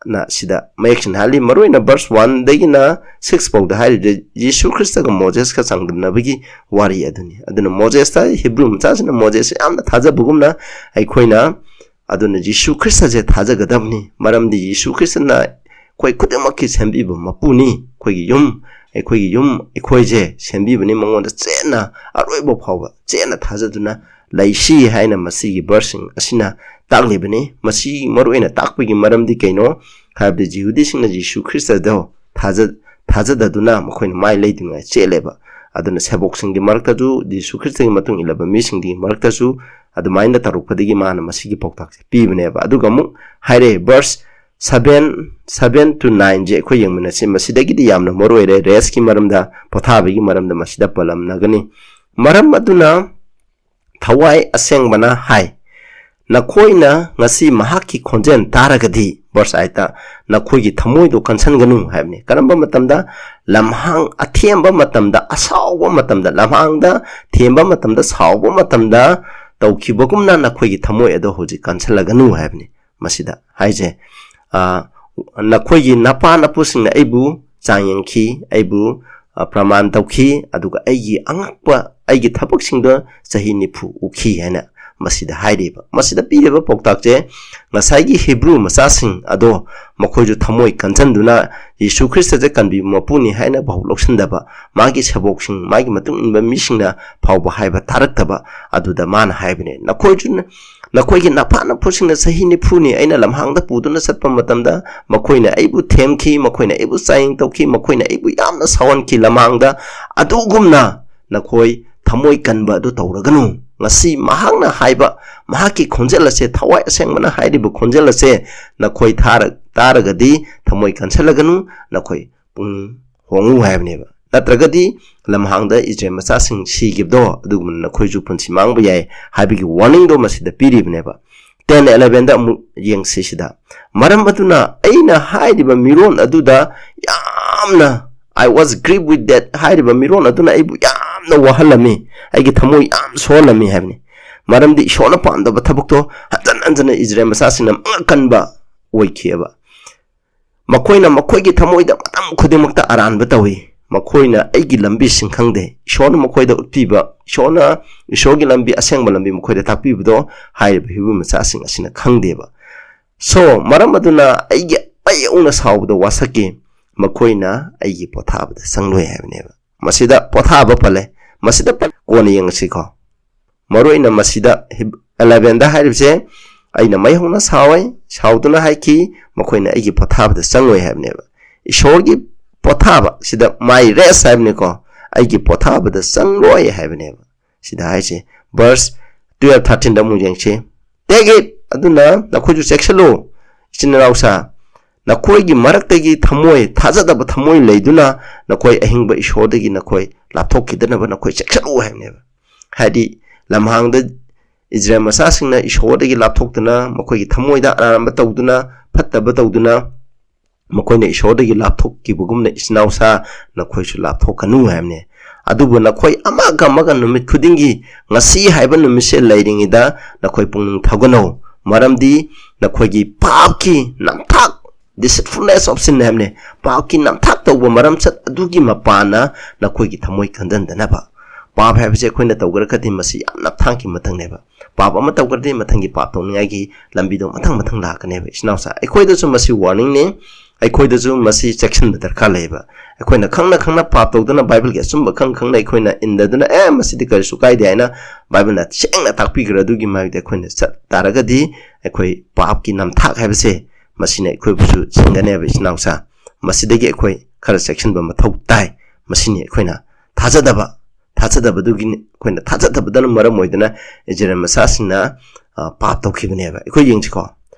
ꯅ ꯁꯤꯗ ꯃꯌꯦꯛ ꯁꯦꯡꯅ ꯍꯥꯏꯔꯤ, ꯃꯔꯨꯑꯣꯏꯅ verse one ꯗꯒꯤꯅ six ꯐꯥꯎꯗ ꯍꯥꯏꯔꯤꯗꯤ ꯌꯤꯁꯨ ꯈ꯭ꯔꯤꯁꯇꯒ ꯃꯣꯖꯦꯁꯀ ꯆꯥꯡꯗꯝꯅꯕꯒꯤ ꯋꯥꯔꯤ ꯑꯗꯨꯅꯤ꯫ ꯑꯗꯨꯅ ꯃꯣꯖꯦꯁꯇ ꯍꯤꯕ꯭ꯔꯨ ꯃꯆꯥꯁꯤꯅ ꯃꯣꯖꯦꯁꯁꯦ ꯌꯥꯝꯅ ꯊꯥꯖꯕꯒꯨꯝꯅ ꯑꯩꯈꯣꯏꯅ, ꯑꯗꯨꯅ ꯌꯤꯁꯨ ꯈ꯭ꯔꯤꯁꯇꯁꯦ ꯊꯥꯖꯒꯗꯕꯅꯤ꯫ ꯃꯔꯝꯗꯤ ꯌꯤꯁꯨ ꯈ꯭ꯔꯤꯁꯇꯅ ꯑꯩꯈꯣꯏ ꯈꯨꯗꯤꯡꯃꯛꯀꯤ ꯁꯦꯝꯕꯤꯕ ꯃꯄꯨꯅꯤ꯫ ꯑꯩꯈꯣꯏꯒꯤ ꯌꯨꯝ, ꯑꯩꯈꯣꯏꯒꯤ ꯌꯨꯝ, ꯑꯩꯈꯣꯏꯁꯦ ꯁꯦꯝꯕꯤꯕꯅꯤ꯫ ꯃꯉꯣꯟꯗ ꯆꯦꯠꯅ, ꯑꯔꯣꯏꯕ ꯐꯥꯎꯕ ꯆꯦꯠꯅ ꯊꯥꯖꯗꯨꯅ ꯂꯩꯁꯤ ꯍꯥꯏꯅ ꯃꯁꯤꯒꯤ verseꯁꯤꯡ ꯑꯁꯤꯅ ꯇꯥꯛꯂꯤꯕꯅꯤ꯫ ꯃꯁꯤ ꯃꯔꯨꯑꯣꯏꯅ ꯇꯥꯛꯄꯒꯤ ꯃꯔꯝꯗꯤ ꯀꯩꯅꯣ ꯍꯥꯏꯕꯗꯤ ꯖꯤꯍꯨꯗꯤꯁꯤꯡꯅ ꯖꯤꯁꯨ ꯈ꯭ꯔꯤꯁꯇꯗꯣ ꯊꯥꯖ-, ꯊꯥꯖꯗꯗꯨꯅ ꯃꯈꯣꯏꯅ ꯃꯥꯏ ꯂꯩꯗꯨꯅ ꯆꯦꯜꯂꯦꯕ꯫ ꯑꯗꯨꯅ ꯁꯦꯕꯣꯛꯁꯤꯡꯒꯤ ꯃꯔꯛꯇꯁꯨ, ꯖꯤꯁꯨ ꯈ꯭ꯔꯤꯁꯇꯒꯤ ꯃꯇꯨꯡ ꯏꯜꯂꯕ ꯃꯤꯁꯤꯡꯒꯤ ꯃꯔꯛꯇꯁꯨ ꯑꯗꯨꯃꯥꯏꯅ ꯇꯧꯔꯛꯄꯗꯒꯤ ꯃꯥꯅ ꯃꯁꯤꯒꯤ ꯄꯥꯎꯇꯥꯛꯁꯦ ꯄꯤꯕꯅꯦꯕ꯫ ꯑꯗꯨꯒ ꯑꯃꯨꯛ ꯍꯥꯏꯔꯦ, verse seven, seven to nineꯁꯦ ꯑꯩꯈꯣꯏ ꯌꯦꯡꯃꯤꯟꯅꯁꯤ꯫ ꯃꯁꯤꯗꯒꯤꯗꯤ ꯌꯥꯝꯅ ꯃꯔꯨ ꯑꯣꯏꯔꯦ꯫ Restꯀꯤ ꯃꯔꯝꯗ, ꯄꯣꯊꯥꯕꯒꯤ ꯃꯔꯝꯗ ꯃꯁꯤꯗ ꯄꯜꯂꯝꯅꯒꯅꯤ꯫ ꯃꯔꯝ ꯑꯗꯨꯅ ꯊꯋꯥꯏ ꯑꯁꯦꯡꯕꯅ ꯍꯥꯏ, ꯅꯈꯣꯏꯅ ꯉꯁꯤ ꯃꯍꯥꯛꯀꯤ ꯈꯣꯟꯖꯦꯜ ꯇꯥꯔꯒꯗꯤ, verse eightꯇ, ꯅꯈꯣꯏꯒꯤ ꯊꯃꯣꯏꯗꯣ ꯀꯟꯁꯟꯒꯅꯨ ꯍꯥꯏꯕꯅꯤ꯫ ꯀꯔꯝꯕ ꯃꯇꯝꯗ? ꯂꯝꯍꯥꯡ ꯑꯊꯦꯝꯕ ꯃꯇꯝꯗ, ꯑꯁꯥꯎꯕ ꯃꯇꯝꯗ, ꯂꯝꯍꯥꯡꯗ ꯊꯦꯝꯕ ꯃꯇꯝꯗ, ꯁꯥꯎꯕ ꯃꯇꯝꯗ ꯇꯧꯈꯤꯕꯒꯨꯝꯅ ꯅꯈꯣꯏꯒꯤ ꯊꯃꯣꯏ ꯑꯗꯣ ꯍꯧꯖꯤꯛ ꯀꯟꯁꯜꯂꯒꯅꯨ ꯍꯥꯏꯕꯅꯤ꯫ ꯃꯁꯤꯗ ꯍꯥꯏꯁꯦ, ꯑ, ꯅꯈꯣꯏꯒꯤ ꯅꯄꯥ ꯅꯄꯨꯁꯤꯡꯅ ꯑꯩꯕꯨ ꯆꯥꯡꯌꯦꯡꯈꯤ, ꯑꯩꯕꯨ, ꯑ, ꯄ꯭ꯔꯃꯥꯟ ꯇꯧꯈꯤ, ꯑꯗꯨꯒ ꯑꯩꯒꯤ ꯑꯉꯛꯄ, ꯑꯩꯒꯤ ꯊꯕꯛꯁꯤꯡꯗꯣ ꯆꯍꯤ ꯅꯤꯐꯨ ꯎꯈꯤ ꯍꯥꯏꯅ ꯃꯁꯤꯗ ꯍꯥꯏꯔꯤꯕ꯫ ꯃꯁꯤꯗ ꯄꯤꯔꯤꯕ ꯄꯥꯎꯇꯥꯛꯁꯦ, ꯉꯁꯥꯏꯒꯤ ꯍꯤꯕ꯭ꯔꯨ ꯃꯆꯥꯁꯤꯡ ꯑꯗꯣ ꯃꯈꯣꯏꯁꯨ ꯊꯃꯣꯏ ꯀꯟꯁꯤꯟꯗꯨꯅ ꯌꯤꯁꯨ ꯈ꯭ꯔꯤꯁꯇꯁꯦ ꯀꯟꯕꯤꯕ ꯃꯄꯨꯅꯤ ꯍꯥꯏꯅ ꯚꯥꯎ ꯂꯧꯁꯤꯟꯗꯕ, ꯃꯥꯒꯤ ꯁꯦꯕꯣꯛꯁꯤꯡ, ꯃꯥꯒꯤ ꯃꯇꯨꯡ ꯏꯟꯕ ꯃꯤꯁꯤꯡꯅ ꯐꯥꯎꯕ ꯍꯥꯏꯕ ꯇꯥꯔꯛꯇꯕ ꯑꯗꯨꯗ ꯃꯥꯅ ꯍꯥꯏꯕꯅꯦ, ꯅꯈꯣꯏꯁꯨ, ꯅꯈꯣꯏꯒꯤ ꯅꯄꯥ ꯅꯄꯨꯁꯤꯡꯅ ꯆꯍꯤ ꯅꯤꯐꯨꯅꯤ ꯑꯩꯅ ꯂꯝꯍꯥꯡꯗ ꯄꯨꯗꯨꯅ ꯆꯠꯄ ꯃꯇꯝꯗ ꯃꯈꯣꯏꯅ ꯑꯩꯕꯨ ꯊꯦꯝꯈꯤ, ꯃꯈꯣꯏꯅ ꯑꯩꯕꯨ ꯆꯥꯌꯦꯡ ꯇꯧꯈꯤ, ꯃꯈꯣꯏꯅ ꯑꯩꯕꯨ ꯌꯥꯝꯅ ꯁꯥꯎꯍꯟꯈꯤ ꯂꯝꯍꯥꯡꯗ꯫ ꯑꯗꯨꯒꯨꯝꯅ ꯅꯈꯣꯏ ꯊꯃꯣꯏ ꯀꯟꯕ ꯑꯗꯨ ꯇꯧꯔꯒꯅꯨ꯫ ꯉꯁꯤ ꯃꯍꯥꯛꯅ ꯍꯥꯏꯕ, ꯃꯍꯥꯛꯀꯤ ꯈꯣꯟꯖꯦꯜ ꯑꯁꯦ, ꯊꯋꯥꯏ ꯑꯁꯦꯡꯕꯅ ꯍꯥꯏꯔꯤꯕ ꯈꯣꯟꯖꯦꯜ ꯑꯁꯦ ꯅꯈꯣꯏ ꯊꯥꯔ-, ꯇꯥꯔꯒꯗꯤ ꯊꯃꯣꯏ ꯀꯟꯁꯜꯂꯒꯅꯨ, ꯅꯈꯣꯏ ꯄꯨꯛꯅꯤꯡ ꯍꯣꯡꯉꯨ ꯍꯥꯏꯕꯅꯦꯕ꯫ ꯅꯠꯇ꯭ꯔꯒꯗꯤ ꯂꯝꯍꯥꯡꯗ ꯏꯖꯔꯦꯜ ꯃꯆꯥꯁꯤꯡ ꯁꯤꯈꯤꯕꯗꯣ ꯑꯗꯨꯒꯨꯝꯅ ꯅꯈꯣꯏꯁꯨ ꯄꯨꯟꯁꯤ ꯃꯥꯡꯕ ꯌꯥꯏ ꯍꯥꯏꯕꯒꯤ warningꯗꯣ ꯃꯁꯤꯗ ꯄꯤꯔꯤꯕꯅꯦꯕ꯫ Ten elevenꯗ ꯑꯃꯨꯛ ꯌꯦꯡꯁꯤ ꯁꯤꯗ꯫ ꯃꯔꯝ ꯑꯗꯨꯅ ꯑꯩꯅ ꯍꯥꯏꯔꯤꯕ ꯃꯤꯔꯣꯟ ꯑꯗꯨꯗ ꯌꯥꯝꯅ "I was grieved with that" ꯍꯥꯏꯔꯤꯕ ꯃꯤꯔꯣꯟ ꯑꯗꯨꯅ ꯑꯩꯕꯨ ꯌꯥꯝꯅ ꯋꯥꯍꯜꯂꯝꯃꯤ, ꯑꯩꯒꯤ ꯊꯃꯣꯏ ꯌꯥꯝ ꯁꯣꯛꯍꯜꯂꯝꯃꯤ ꯍꯥꯏꯕꯅꯤ꯫ ꯃꯔꯝꯗꯤ ꯏꯁꯣꯔꯅ ꯄꯥꯝꯗꯕ ꯊꯕꯛꯇꯣ ꯍꯟꯖꯟ ꯍꯟꯖꯟꯅ ꯏꯖꯔꯦꯜ ꯃꯆꯥꯁꯤꯡꯅ ꯃꯉꯛ ꯀꯟꯕ ꯑꯣꯏꯈꯤꯑꯕ꯫ ꯃꯈꯣꯏꯅ ꯃꯈꯣꯏꯒꯤ ꯊꯃꯣꯏꯗ ꯃꯇꯝ ꯈꯨꯗꯤꯡꯃꯛꯇ ꯑꯔꯥꯟꯕ ꯇꯧꯏ꯫ ꯃꯈꯣꯏꯅ ꯑꯩꯒꯤ ꯂꯝꯕꯤꯁꯤꯡ ꯈꯪꯗꯦ꯫ ꯏꯁꯣꯔꯅ ꯃꯈꯣꯏꯗ ꯎꯠꯄꯤꯕ, ꯏꯁꯣꯔꯅ, ꯏꯁꯣꯔꯒꯤ ꯂꯝꯕꯤ, ꯑꯁꯦꯡꯕ ꯂꯝꯕꯤ ꯃꯈꯣꯏꯗ ꯇꯥꯛꯄꯤꯕꯗꯣ ꯍꯥꯏꯔꯤꯕ ꯍꯤꯕ꯭ꯔꯨ ꯃꯆꯥꯁꯤꯡ ꯑꯁꯤꯅ ꯈꯪꯗꯦꯕ꯫ So, ꯃꯔꯝ ꯑꯗꯨꯅ ꯑꯩꯒꯤ ꯑꯄꯩ ꯌꯧꯅ ꯁꯥꯎꯕꯗ ꯋꯥꯁꯛꯈꯤ꯫ ꯃꯈꯣꯏꯅ ꯑꯩꯒꯤ ꯄꯣꯊꯥꯕꯗ ꯆꯪꯂꯣꯏ ꯍꯥꯏꯕꯅꯦꯕ꯫ ꯃꯁꯤꯗ ꯄꯣꯊꯥꯕ ꯄꯜꯂꯦ꯫ ꯃꯁꯤꯗ ꯄꯟ-, ꯀꯣꯟꯅ ꯌꯦꯡꯉꯁꯤꯀꯣ꯫ ꯃꯔꯨ ꯑꯣꯏꯅ ꯃꯁꯤꯗ ꯍꯤꯕ-, elevenꯗ ꯍꯥꯏꯔꯤꯕꯁꯦ, "ꯑꯩꯅ ꯃꯩ ꯍꯧꯅ ꯁꯥꯎꯏ, ꯁꯥꯎꯗꯨꯅ ꯍꯥꯏꯈꯤ, ꯃꯈꯣꯏꯅ ꯑꯩꯒꯤ ꯄꯣꯊꯥꯕꯗ ꯆꯪꯂꯣꯏ" ꯍꯥꯏꯕꯅꯦꯕ꯫ ꯏꯁꯣꯔꯒꯤ ꯄꯣꯊꯥꯕ, ꯁꯤꯗ "my rest" ꯍꯥꯏꯕꯅꯤꯀꯣ, "ꯑꯩꯒꯤ ꯄꯣꯊꯥꯕꯗ ꯆꯪꯂꯣꯏ" ꯍꯥꯏꯕꯅꯦꯕ꯫ ꯁꯤꯗ ꯍꯥꯏꯁꯦ verse twelve, thirteenꯗ ꯑꯃꯨꯛ ꯌꯦꯡꯁꯤ꯫ "Take it", ꯑꯗꯨꯅ ꯅꯈꯣꯏꯁꯨ ꯆꯦꯛꯁꯤꯜꯂꯨ, ꯏꯆꯤꯟ ꯏꯅꯥꯎꯁꯥ, "ꯅꯈꯣꯏꯒꯤ ꯃꯔꯛꯇꯒꯤ ꯊꯃꯣꯏ, ꯊꯥꯖꯗꯕ ꯊꯃꯣꯏ ꯂꯩꯗꯨꯅ ꯅꯈꯣꯏ ꯑꯍꯤꯡꯕ ꯏꯁꯣꯔꯗꯒꯤ ꯅꯈꯣꯏ ꯂꯥꯞꯊꯣꯛꯈꯤꯗꯅꯕ ꯅꯈꯣꯏ ꯆꯦꯛꯁꯤꯜꯂꯨ" ꯍꯥꯏꯕꯅꯦꯕ꯫ ꯍꯥꯏꯗꯤ, ꯂꯝꯍꯥꯡꯗ ꯏꯖꯔꯦꯜ ꯃꯆꯥꯁꯤꯡꯅ ꯏꯁꯣꯔꯗꯒꯤ ꯂꯥꯞꯊꯣꯛꯇꯨꯅ, ꯃꯈꯣꯏꯒꯤ ꯊꯃꯣꯏꯗ ꯑꯔꯥꯟꯕ ꯇꯧꯗꯨꯅ, ꯐꯠꯇꯕ ꯇꯧꯗꯨꯅ, ꯃꯈꯣꯏꯅ ꯏꯁꯣꯔꯗꯒꯤ ꯂꯥꯞꯊꯣꯛꯈꯤꯕꯒꯨꯝꯅ, ꯏꯆꯤꯟ ꯏꯅꯥꯎꯁꯥ, ꯅꯈꯣꯏꯁꯨ ꯂꯥꯞꯊꯣꯛꯀꯅꯨ ꯍꯥꯏꯕꯅꯦ꯫ ꯑꯗꯨꯕꯨ ꯅꯈꯣꯏ ꯑꯃꯒ ꯑꯃꯒ ꯅꯨꯃꯤꯠ ꯈꯨꯗꯤꯡꯒꯤ ꯉꯁꯤ ꯍꯥꯏꯕ ꯅꯨꯃꯤꯠꯁꯦ ꯂꯩꯔꯤꯉꯩꯗ ꯅꯈꯣꯏ ꯄꯨꯛꯅꯤꯡ ꯊꯧꯒꯠꯅꯧ, ꯃꯔꯝꯗꯤ ꯅꯈꯣꯏꯒꯤ ꯄꯥꯞꯀꯤ ꯅꯝꯊꯥꯛ, "deceitfulness of sin" ꯍꯥꯏꯕꯅꯦ, ꯄꯥꯞꯀꯤ ꯅꯝꯊꯥꯛ ꯇꯧꯕ ꯃꯔꯝꯆꯠ ꯑꯗꯨꯒꯤ ꯃꯄꯥꯟꯅ ꯅꯈꯣꯏꯒꯤ ꯊꯃꯣꯏ ꯀꯟꯗꯟꯗꯅꯕ꯫ ꯄꯥꯞ ꯍꯥꯏꯕꯁꯦ ꯑꯩꯈꯣꯏꯅ ꯇꯧꯈ꯭ꯔꯒꯗꯤ ꯃꯁꯤ ꯌꯥꯝ ꯅꯝꯊꯥꯛꯀꯤ ꯃꯊꯪꯅꯦꯕ꯫ ꯄꯥꯞ ꯑꯃ ꯇꯧꯈ꯭ꯔꯗꯤ ꯃꯊꯪꯒꯤ ꯄꯥꯞ ꯇꯧꯅꯤꯡꯉꯥꯏꯒꯤ ꯂꯝꯕꯤꯗꯣ ꯃꯊꯪ ꯃꯊꯪ ꯂꯥꯛꯀꯅꯦꯕ, ꯏꯆꯤꯟ ꯏꯅꯥꯎꯁꯥ꯫ ꯑꯩꯈꯣꯏꯗꯁꯨ ꯃꯁꯤ warningꯅꯤ, ꯑꯩꯈꯣꯏꯗꯁꯨ ꯃꯁꯤ ꯆꯦꯛꯁꯤꯟꯕ ꯗꯔꯀꯥꯔ ꯂꯩꯌꯦꯕ꯫ ꯑꯩꯈꯣꯏꯅ ꯈꯪꯅ ꯈꯪꯅ ꯄꯥꯞ ꯇꯧꯗꯨꯅ, ꯕꯥꯏꯕꯜꯒꯤ ꯑꯆꯨꯝꯕ ꯈꯪ ꯈꯪꯅ ꯑꯩꯈꯣꯏꯅ ꯏꯟꯗꯗꯨꯅ, "ꯑꯦ, ꯃꯁꯤꯗꯤ ꯀꯔꯤꯁꯨ ꯀꯥꯏꯗꯦ" ꯍꯥꯏꯅ ꯕꯥꯏꯕꯜꯅ ꯁꯦꯡꯅ ꯇꯥꯛꯄꯤꯈ꯭ꯔ ꯑꯗꯨꯒꯤ ꯃꯥꯏꯗ ꯑꯩꯈꯣꯏꯅ ꯆꯠ ꯇꯥꯔꯒꯗꯤ, ꯑꯩꯈꯣꯏ ꯄꯥꯞꯀꯤ ꯅꯝꯊꯥꯛ ꯍꯥꯏꯕꯁꯦ ꯃꯁꯤꯅ ꯑꯩꯈꯣꯏꯕꯨꯁꯨ ꯁꯤꯡꯒꯅꯦꯕ, ꯏꯆꯤꯟ ꯏꯅꯥꯎꯁꯥ꯫ ꯃꯁꯤꯗꯒꯤ ꯑꯩꯈꯣꯏ ꯈꯔ ꯆꯦꯛꯁꯤꯟꯕ ꯃꯊꯧ ꯇꯥꯏ꯫ ꯃꯁꯤꯅꯤ ꯑꯩꯈꯣꯏꯅ ꯊꯥꯖꯗꯕ, ꯊꯥꯖꯗꯕꯗꯨꯒꯤꯅꯤ, ꯑꯩꯈꯣꯏꯅ ꯊꯥꯖꯗꯕꯗꯅ ꯃꯔꯝ ꯑꯣꯏꯗꯅ ꯏꯖꯔꯦꯜ ꯃꯆꯥꯁꯤꯡꯅ, ꯑ, ꯄꯥꯞ ꯇꯧꯈꯤꯕꯅꯦꯕ꯫ ꯑꯩꯈꯣꯏ ꯌꯦꯡꯁꯤꯀꯣ,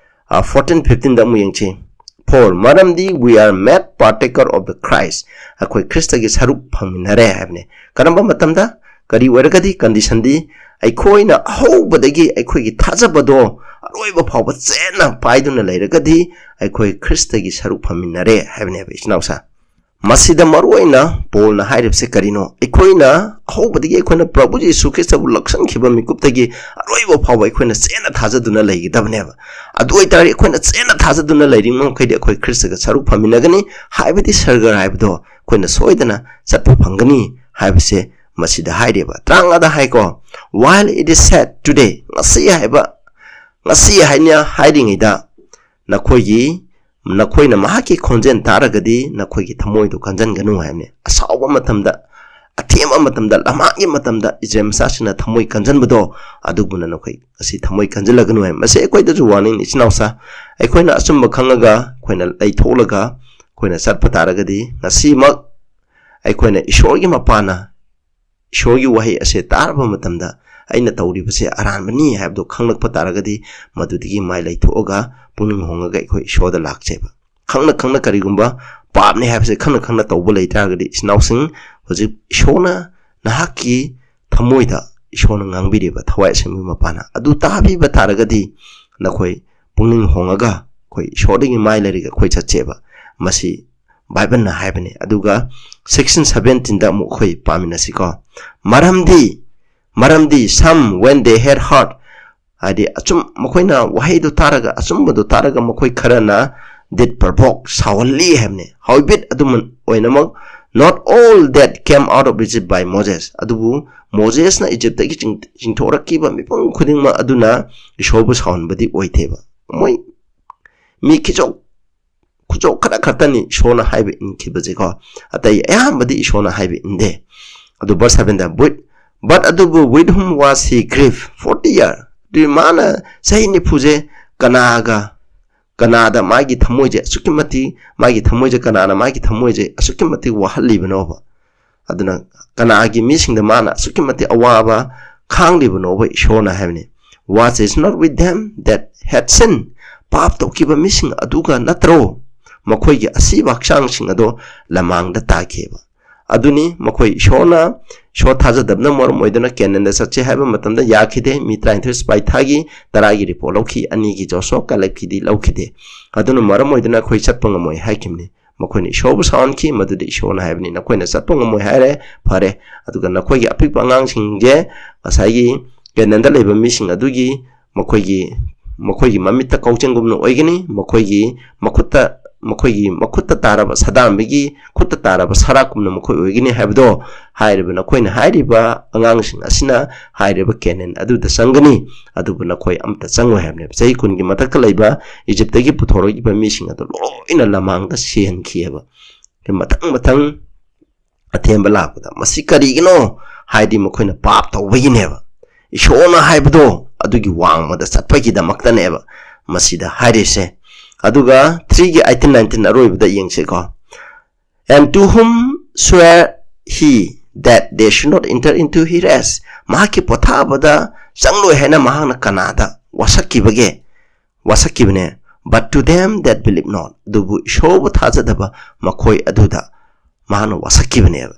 ꯑ, fourteen fifteenꯗ ꯑꯃꯨꯛ ꯌꯦꯡꯁꯤ꯫ "For, ꯃꯔꯝꯗꯤ we are made partaker of the Christ", ꯑꯩꯈꯣꯏ ꯈ꯭ꯔꯤꯁꯇꯒꯤ ꯁꯔꯨꯛ ꯐꯪꯃꯤꯟꯅꯔꯦ ꯍꯥꯏꯕꯅꯦ꯫ ꯀꯔꯝꯕ ꯃꯇꯝꯗ? ꯀꯔꯤ ꯑꯣꯏꯔꯒꯗꯤ? Conditionꯗꯤ, ꯑꯩꯈꯣꯏꯅ ꯑꯍꯧꯕꯗꯒꯤ ꯑꯩꯈꯣꯏꯒꯤ ꯊꯥꯖꯕꯗꯣ ꯑꯔꯣꯏꯕ ꯐꯥꯎꯕ ꯆꯦꯠꯅ ꯄꯥꯏꯗꯨꯅ ꯂꯩꯔꯒꯗꯤ, ꯑꯩꯈꯣꯏ ꯈ꯭ꯔꯤꯁꯇꯒꯤ ꯁꯔꯨꯛ ꯐꯪꯃꯤꯟꯅꯔꯦ ꯍꯥꯏꯕꯅꯦꯕ, ꯏꯆꯤꯟ ꯏꯅꯥꯎꯁꯥ꯫ ꯃꯁꯤꯗ ꯃꯔꯨꯑꯣꯏꯅ ꯄꯣꯜꯅ ꯍꯥꯏꯔꯤꯕꯁꯦ ꯀꯔꯤꯅꯣ? ꯑꯩꯈꯣꯏꯅ ꯑꯍꯧꯕꯗꯒꯤ ꯑꯩꯈꯣꯏꯅ ꯄ꯭ꯔꯚꯨ ꯌꯤꯁꯨ ꯈ꯭ꯔꯤꯁꯇꯕꯨ ꯂꯧꯁꯤꯟꯈꯤꯕ ꯃꯤꯀꯨꯞꯇꯒꯤ ꯑꯔꯣꯏꯕ ꯐꯥꯎꯕ ꯑꯩꯈꯣꯏꯅ ꯆꯦꯠꯅ ꯊꯥꯖꯗꯨꯅ ꯂꯩꯒꯗꯕꯅꯦꯕ꯫ ꯑꯗꯨ ꯑꯣꯏꯇꯥꯔꯗꯤ ꯑꯩꯈꯣꯏꯅ ꯆꯦꯠꯅ ꯊꯥꯖꯗꯨꯅ ꯂꯩꯔꯤꯕ ꯃꯈꯩꯗꯤ ꯑꯩꯈꯣꯏ ꯈ꯭ꯔꯤꯁꯇꯒ ꯁꯔꯨꯛ ꯐꯃꯤꯟꯅꯒꯅꯤ, ꯍꯥꯏꯕꯗꯤ ꯁꯔꯒ ꯍꯥꯏꯕꯗꯣ ꯑꯩꯈꯣꯏꯅ ꯁꯣꯏꯗꯅ ꯆꯠꯄ ꯐꯪꯒꯅꯤ ꯍꯥꯏꯕꯁꯦ ꯃꯁꯤꯗ ꯍꯥꯏꯔꯤꯕ꯫ ꯇꯔꯥꯃꯉꯥꯗ ꯍꯥꯏꯀꯣ, "While it is said today," ꯉꯁꯤ ꯍꯥꯏꯕ, ꯉꯁꯤ ꯍꯥꯏꯅ ꯍꯥꯏꯔꯤꯉꯩꯗ, "ꯅꯈꯣꯏꯒꯤ, ꯅꯈꯣꯏꯅ ꯃꯍꯥꯛꯀꯤ ꯈꯣꯟꯖꯦꯜ ꯇꯥꯔꯒꯗꯤ ꯅꯈꯣꯏꯒꯤ ꯊꯃꯣꯏꯗꯨ ꯀꯟꯖꯟꯒꯅꯨ" ꯍꯥꯏꯕꯅꯤ꯫ ꯑꯁꯥꯎꯕ ꯃꯇꯝꯗ, ꯑꯊꯦꯝꯕ ꯃꯇꯝꯗ, ꯂꯝꯍꯥꯡꯒꯤ ꯃꯇꯝꯗ ꯏꯁꯔꯥꯌꯦꯜ ꯃꯆꯥꯁꯤꯡꯅ ꯊꯃꯣꯏ ꯀꯟꯖꯟꯕꯗꯣ, ꯑꯗꯨꯒꯨꯝꯅ ꯅꯈꯣꯏ ꯉꯁꯤ ꯊꯃꯣꯏ ꯀꯟꯖꯜꯂꯒꯅꯨ ꯍꯥꯏ꯫ ꯃꯁꯤ ꯑꯩꯈꯣꯏꯗꯁꯨ warning ꯅꯤ, ꯏꯆꯤꯟ ꯏꯅꯥꯎꯁꯥ꯫ ꯑꯩꯈꯣꯏꯅ ꯑꯆꯨꯝꯕ ꯈꯪꯉꯒ, ꯑꯩꯈꯣꯏꯅ ꯂꯩꯊꯣꯛꯂꯒ, ꯑꯩꯈꯣꯏꯅ ꯆꯠꯄ ꯇꯥꯔꯒꯗꯤ, ꯉꯁꯤꯃꯛ ꯑꯩꯈꯣꯏꯅ ꯏꯁꯣꯔꯒꯤ ꯃꯄꯥꯟꯅ ꯏꯁꯣꯔꯒꯤ ꯋꯥꯍꯩ ꯑꯁꯦ ꯇꯥꯔꯕ ꯃꯇꯝꯗ, ꯑꯩꯅ ꯇꯧꯔꯤꯕꯁꯦ ꯑꯔꯥꯟꯕꯅꯤ ꯍꯥꯏꯕꯗꯨ ꯈꯪꯂꯛꯄ ꯇꯥꯔꯒꯗꯤ, ꯃꯗꯨꯗꯒꯤ ꯃꯥꯏ ꯂꯩꯊꯣꯛꯑꯒ, ꯄꯨꯛꯅꯤꯡ ꯍꯣꯡꯉꯒ ꯑꯩꯈꯣꯏ ꯏꯁꯣꯔꯗ ꯂꯥꯛꯆꯩꯕ꯫ ꯈꯪꯅ ꯈꯪꯅ ꯀꯔꯤꯒꯨꯝꯕ ꯄꯥꯞꯅꯤ ꯍꯥꯏꯕꯁꯦ ꯈꯪꯅ ꯈꯪꯅ ꯇꯧꯕ ꯂꯩ ꯇꯥꯔꯒꯗꯤ, ꯏꯆꯤꯟ ꯏꯅꯥꯎꯁꯤꯡ, ꯍꯧꯖꯤꯛ ꯏꯁꯣꯔꯅ ꯅꯍꯥꯛꯀꯤ ꯊꯃꯣꯏꯗ, ꯏꯁꯣꯔꯅ ꯉꯥꯡꯕꯤꯔꯤꯕ ꯊꯋꯥꯏ ꯑꯁꯦꯡꯕꯒꯤ ꯃꯄꯥꯅ ꯑꯗꯨ ꯇꯥꯕꯤꯕ ꯇꯥꯔꯒꯗꯤ, ꯅꯈꯣꯏ ꯄꯨꯛꯅꯤꯡ ꯍꯣꯡꯉꯒ ꯑꯩꯈꯣꯏ ꯏꯁꯣꯔꯗꯒꯤ ꯃꯥꯏ ꯂꯩꯔꯒ ꯑꯩꯈꯣꯏ ꯆꯠꯁꯦꯕ꯫ ꯃꯁꯤ ꯕꯥꯏꯕꯜꯅ ꯍꯥꯏꯕꯅꯤ꯫ ꯑꯗꯨꯒ ꯁꯤꯛꯁꯇꯤꯟ ꯁꯕꯦꯟꯇꯤꯟꯗ ꯑꯃꯨꯛ ꯑꯩꯈꯣꯏ ꯄꯥꯃꯤꯟꯅꯁꯤꯀꯣ꯫ "ꯃꯔꯝꯗꯤ, ꯃꯔꯝꯗꯤ, some, when they had heard," ꯍꯥꯏꯗꯤ ꯑꯆꯨꯝ-, ꯃꯈꯣꯏꯅ ꯋꯥꯍꯩꯗꯨ ꯇꯥꯔꯒ, ꯑꯆꯨꯝꯕꯗꯨ ꯇꯥꯔꯒ ꯃꯈꯣꯏ ꯈꯔꯅ "did provoke," ꯁꯥꯎꯍꯜꯂꯤ ꯍꯥꯏꯕꯅꯤ꯫ "Howbeit," ꯑꯗꯨꯝ ꯑꯣꯏꯅꯃꯛ, "not all that came out of Egypt by Moses," ꯑꯗꯨꯕꯨ ꯃꯣꯖꯦꯁꯅ ꯏꯖꯤꯞꯇꯒꯤ ꯆꯤꯡ-, ꯆꯤꯡꯊꯣꯔꯛꯈꯤꯕ ꯃꯤꯄꯨꯝ ꯈꯨꯗꯤꯡꯃꯛ ꯑꯗꯨꯅ ꯏꯁꯣꯔꯕꯨ ꯁꯥꯎꯍꯟꯕꯗꯤ ꯑꯣꯏꯗꯦꯕ꯫ ꯃꯣꯏ ꯃꯤ ꯈꯤꯆꯣꯛ ꯈꯨꯆꯣꯛ ꯈꯔ ꯈꯛꯇꯅꯤ ꯏꯁꯣꯔꯅ ꯍꯥꯏꯕ ꯏꯟꯈꯤꯕꯁꯦꯀꯣ꯫ ꯑꯇꯩ ꯑꯌꯥꯝꯕꯗꯤ ꯏꯁꯣꯔꯅ ꯍꯥꯏꯕ ꯏꯟꯗꯦ꯫ ꯑꯗꯨ verse seven the, "But, but ꯑꯗꯨꯕꯨ with whom was he grieved forty year?" ꯑꯗꯨꯗꯤ ꯃꯥꯅ ꯆꯍꯤ ꯅꯤꯐꯨꯁꯦ ꯀꯅꯥꯒ, ꯀꯅꯥꯗ ꯃꯥꯒꯤ ꯊꯃꯣꯏꯁꯦ ꯑꯁꯨꯛꯀꯤ ꯃꯇꯤꯛ, ꯃꯥꯒꯤ ꯊꯃꯣꯏꯁꯦ, ꯀꯅꯥꯅ ꯃꯥꯒꯤ ꯊꯃꯣꯏꯁꯦ ꯑꯁꯨꯛꯀꯤ ꯃꯇꯤꯛ ꯋꯥꯍꯜꯂꯤꯕꯅꯣꯕ? ꯑꯗꯨꯅ ꯀꯅꯥꯒꯤ ꯃꯤꯁꯤꯡꯗ ꯃꯥꯅ ꯑꯁꯨꯛꯀꯤ ꯃꯇꯤꯛ ꯑꯋꯥꯕ ꯈꯥꯡꯂꯤꯕꯅꯣꯕ ꯏꯁꯣꯔꯅ ꯍꯥꯏꯕꯅꯤ꯫ "Was it not with them that had sinned?" ꯄꯥꯞ ꯇꯧꯈꯤꯕ ꯃꯤꯁꯤꯡ ꯑꯗꯨꯒ ꯅꯠꯇ꯭ꯔꯣ ꯃꯈꯣꯏꯒꯤ ꯑꯁꯤꯕ ꯍꯛꯆꯥꯡꯁꯤꯡ ꯑꯗꯣ ꯂꯃꯥꯡꯗ ꯇꯥꯈꯤꯕ? ꯑꯗꯨꯅꯤ ꯃꯈꯣꯏ ꯏꯁꯣꯔꯅ, ꯏꯁꯣꯔ ꯊꯥꯖꯗꯕꯅ ꯃꯔꯝ ꯑꯣꯏꯗꯨꯅ ꯀꯦꯅꯥꯟꯗ ꯆꯠꯁꯤ ꯍꯥꯏꯕ ꯃꯇꯝꯗ ꯌꯥꯈꯤꯗꯦ꯫ ꯃꯤ ꯇꯔꯥꯅꯤꯊꯣꯏ ꯁꯤꯐꯥꯏ ꯊꯥꯈꯤ, ꯇꯔꯥꯒꯤ ꯔꯤꯄꯣꯔꯠ ꯂꯧꯈꯤ, ꯑꯅꯤꯒꯤ ꯖꯣꯁꯨꯋꯥ ꯀꯥꯂꯦꯕꯀꯤꯗꯤ ꯂꯧꯈꯤꯗꯦ꯫ ꯑꯗꯨꯅ ꯃꯔꯝ ꯑꯣꯏꯗꯨꯅ ꯑꯩꯈꯣꯏ ꯆꯠꯄ ꯉꯝꯃꯣꯏ ꯍꯥꯏꯈꯤꯕꯅꯤ꯫ ꯃꯈꯣꯏꯅ ꯏꯁꯣꯔꯕꯨ ꯁꯥꯎꯍꯟꯈꯤ꯫ ꯃꯗꯨꯗꯤ ꯏꯁꯣꯔꯅ ꯍꯥꯏꯕꯅꯤ, "ꯅꯈꯣꯏꯅ ꯆꯠꯄ ꯉꯝꯃꯣꯏ ꯍꯥꯏꯔꯦ, ꯐꯔꯦ, ꯑꯗꯨꯒ ꯅꯈꯣꯏꯒꯤ ꯑꯄꯤꯛꯄ ꯑꯉꯥꯡꯁꯤꯡꯁꯦ ꯉꯁꯥꯏꯒꯤ ꯀꯦꯅꯥꯟꯗ ꯂꯩꯕ ꯃꯤꯁꯤꯡ ꯑꯗꯨꯒꯤ ꯃꯈꯣꯏꯒꯤ ꯃꯈꯣꯏꯒꯤ ꯃꯃꯤꯠꯇ ꯀꯧꯖꯦꯡꯒꯨꯝꯅ ꯑꯣꯏꯒꯅꯤ, ꯃꯈꯣꯏꯒꯤ ꯃꯈꯨꯠꯇ ꯃꯈꯣꯏꯒꯤ ꯃꯈꯨꯠꯇ ꯇꯥꯔꯕ ꯁꯥꯗꯥꯟꯕꯒꯤ ꯈꯨꯠꯇ ꯇꯥꯔꯕ ꯁꯔꯥꯛꯀꯨꯝꯅ ꯃꯈꯣꯏ ꯑꯣꯏꯒꯅꯤ" ꯍꯥꯏꯕꯗꯣ ꯍꯥꯏꯔꯤꯕ ꯅꯈꯣꯏꯅ ꯍꯥꯏꯔꯤꯕ ꯑꯉꯥꯡꯁꯤꯡ ꯑꯁꯤꯅ ꯍꯥꯏꯔꯤꯕ ꯀꯦꯅꯥꯟ ꯑꯗꯨꯗ ꯆꯪꯒꯅꯤ, ꯑꯗꯨꯕꯨ ꯅꯈꯣꯏ ꯑꯃꯠꯇ ꯆꯪꯉꯣꯏ ꯍꯥꯏꯕꯅꯦꯕ꯫ ꯆꯍꯤ ꯀꯨꯟꯒꯤ ꯃꯊꯛꯇ ꯂꯩꯕ ꯏꯖꯤꯞꯇꯒꯤ ꯄꯨꯊꯣꯔꯛꯏꯕ ꯃꯤꯁꯤꯡ ꯑꯗꯨ ꯂꯣꯏꯅ ꯂꯝꯍꯥꯡꯗ ꯁꯤꯍꯟꯈꯤꯑꯕ꯫ ꯃꯊꯪ ꯃꯊꯪ ꯑꯊꯦꯝꯕ ꯂꯥꯛꯄꯗ, ꯃꯁꯤ ꯀꯔꯤꯒꯤꯅꯣ ꯍꯥꯏꯗꯤ ꯃꯈꯣꯏꯅ ꯄꯥꯞ ꯇꯧꯕꯒꯤꯅꯦꯕ꯫ ꯏꯁꯣꯔꯅ ꯍꯥꯏꯕꯗꯣ ꯑꯗꯨꯒꯤ ꯋꯥꯡꯃꯗ ꯆꯠꯄꯒꯤꯗꯃꯛꯇꯅꯦꯕ ꯃꯁꯤꯗ ꯍꯥꯏꯔꯤꯁꯦ꯫ ꯑꯗꯨꯒ three ꯒꯤ eighteen nineteen ꯑꯔꯣꯏꯕꯗ ꯌꯦꯡꯁꯤꯀꯣ꯫ "And to whom swear he that they should not enter into his rest?" ꯃꯍꯥꯛꯀꯤ ꯄꯣꯊꯥꯕꯗ ꯆꯪꯂꯣꯏ ꯍꯥꯏꯅ ꯃꯍꯥꯛꯅ ꯀꯅꯥꯗ ꯋꯥꯁꯛꯈꯤꯕꯒꯦ? ꯋꯥꯁꯛꯈꯤꯕꯅꯦ꯫ "But to them that believe not," ꯑꯗꯨꯕꯨ ꯏꯁꯣꯔꯕꯨ ꯊꯥꯖꯗꯕ ꯃꯈꯣꯏ ꯑꯗꯨꯗ ꯃꯍꯥꯛꯅ ꯋꯥꯁꯛꯈꯤꯕꯅꯦꯕ꯫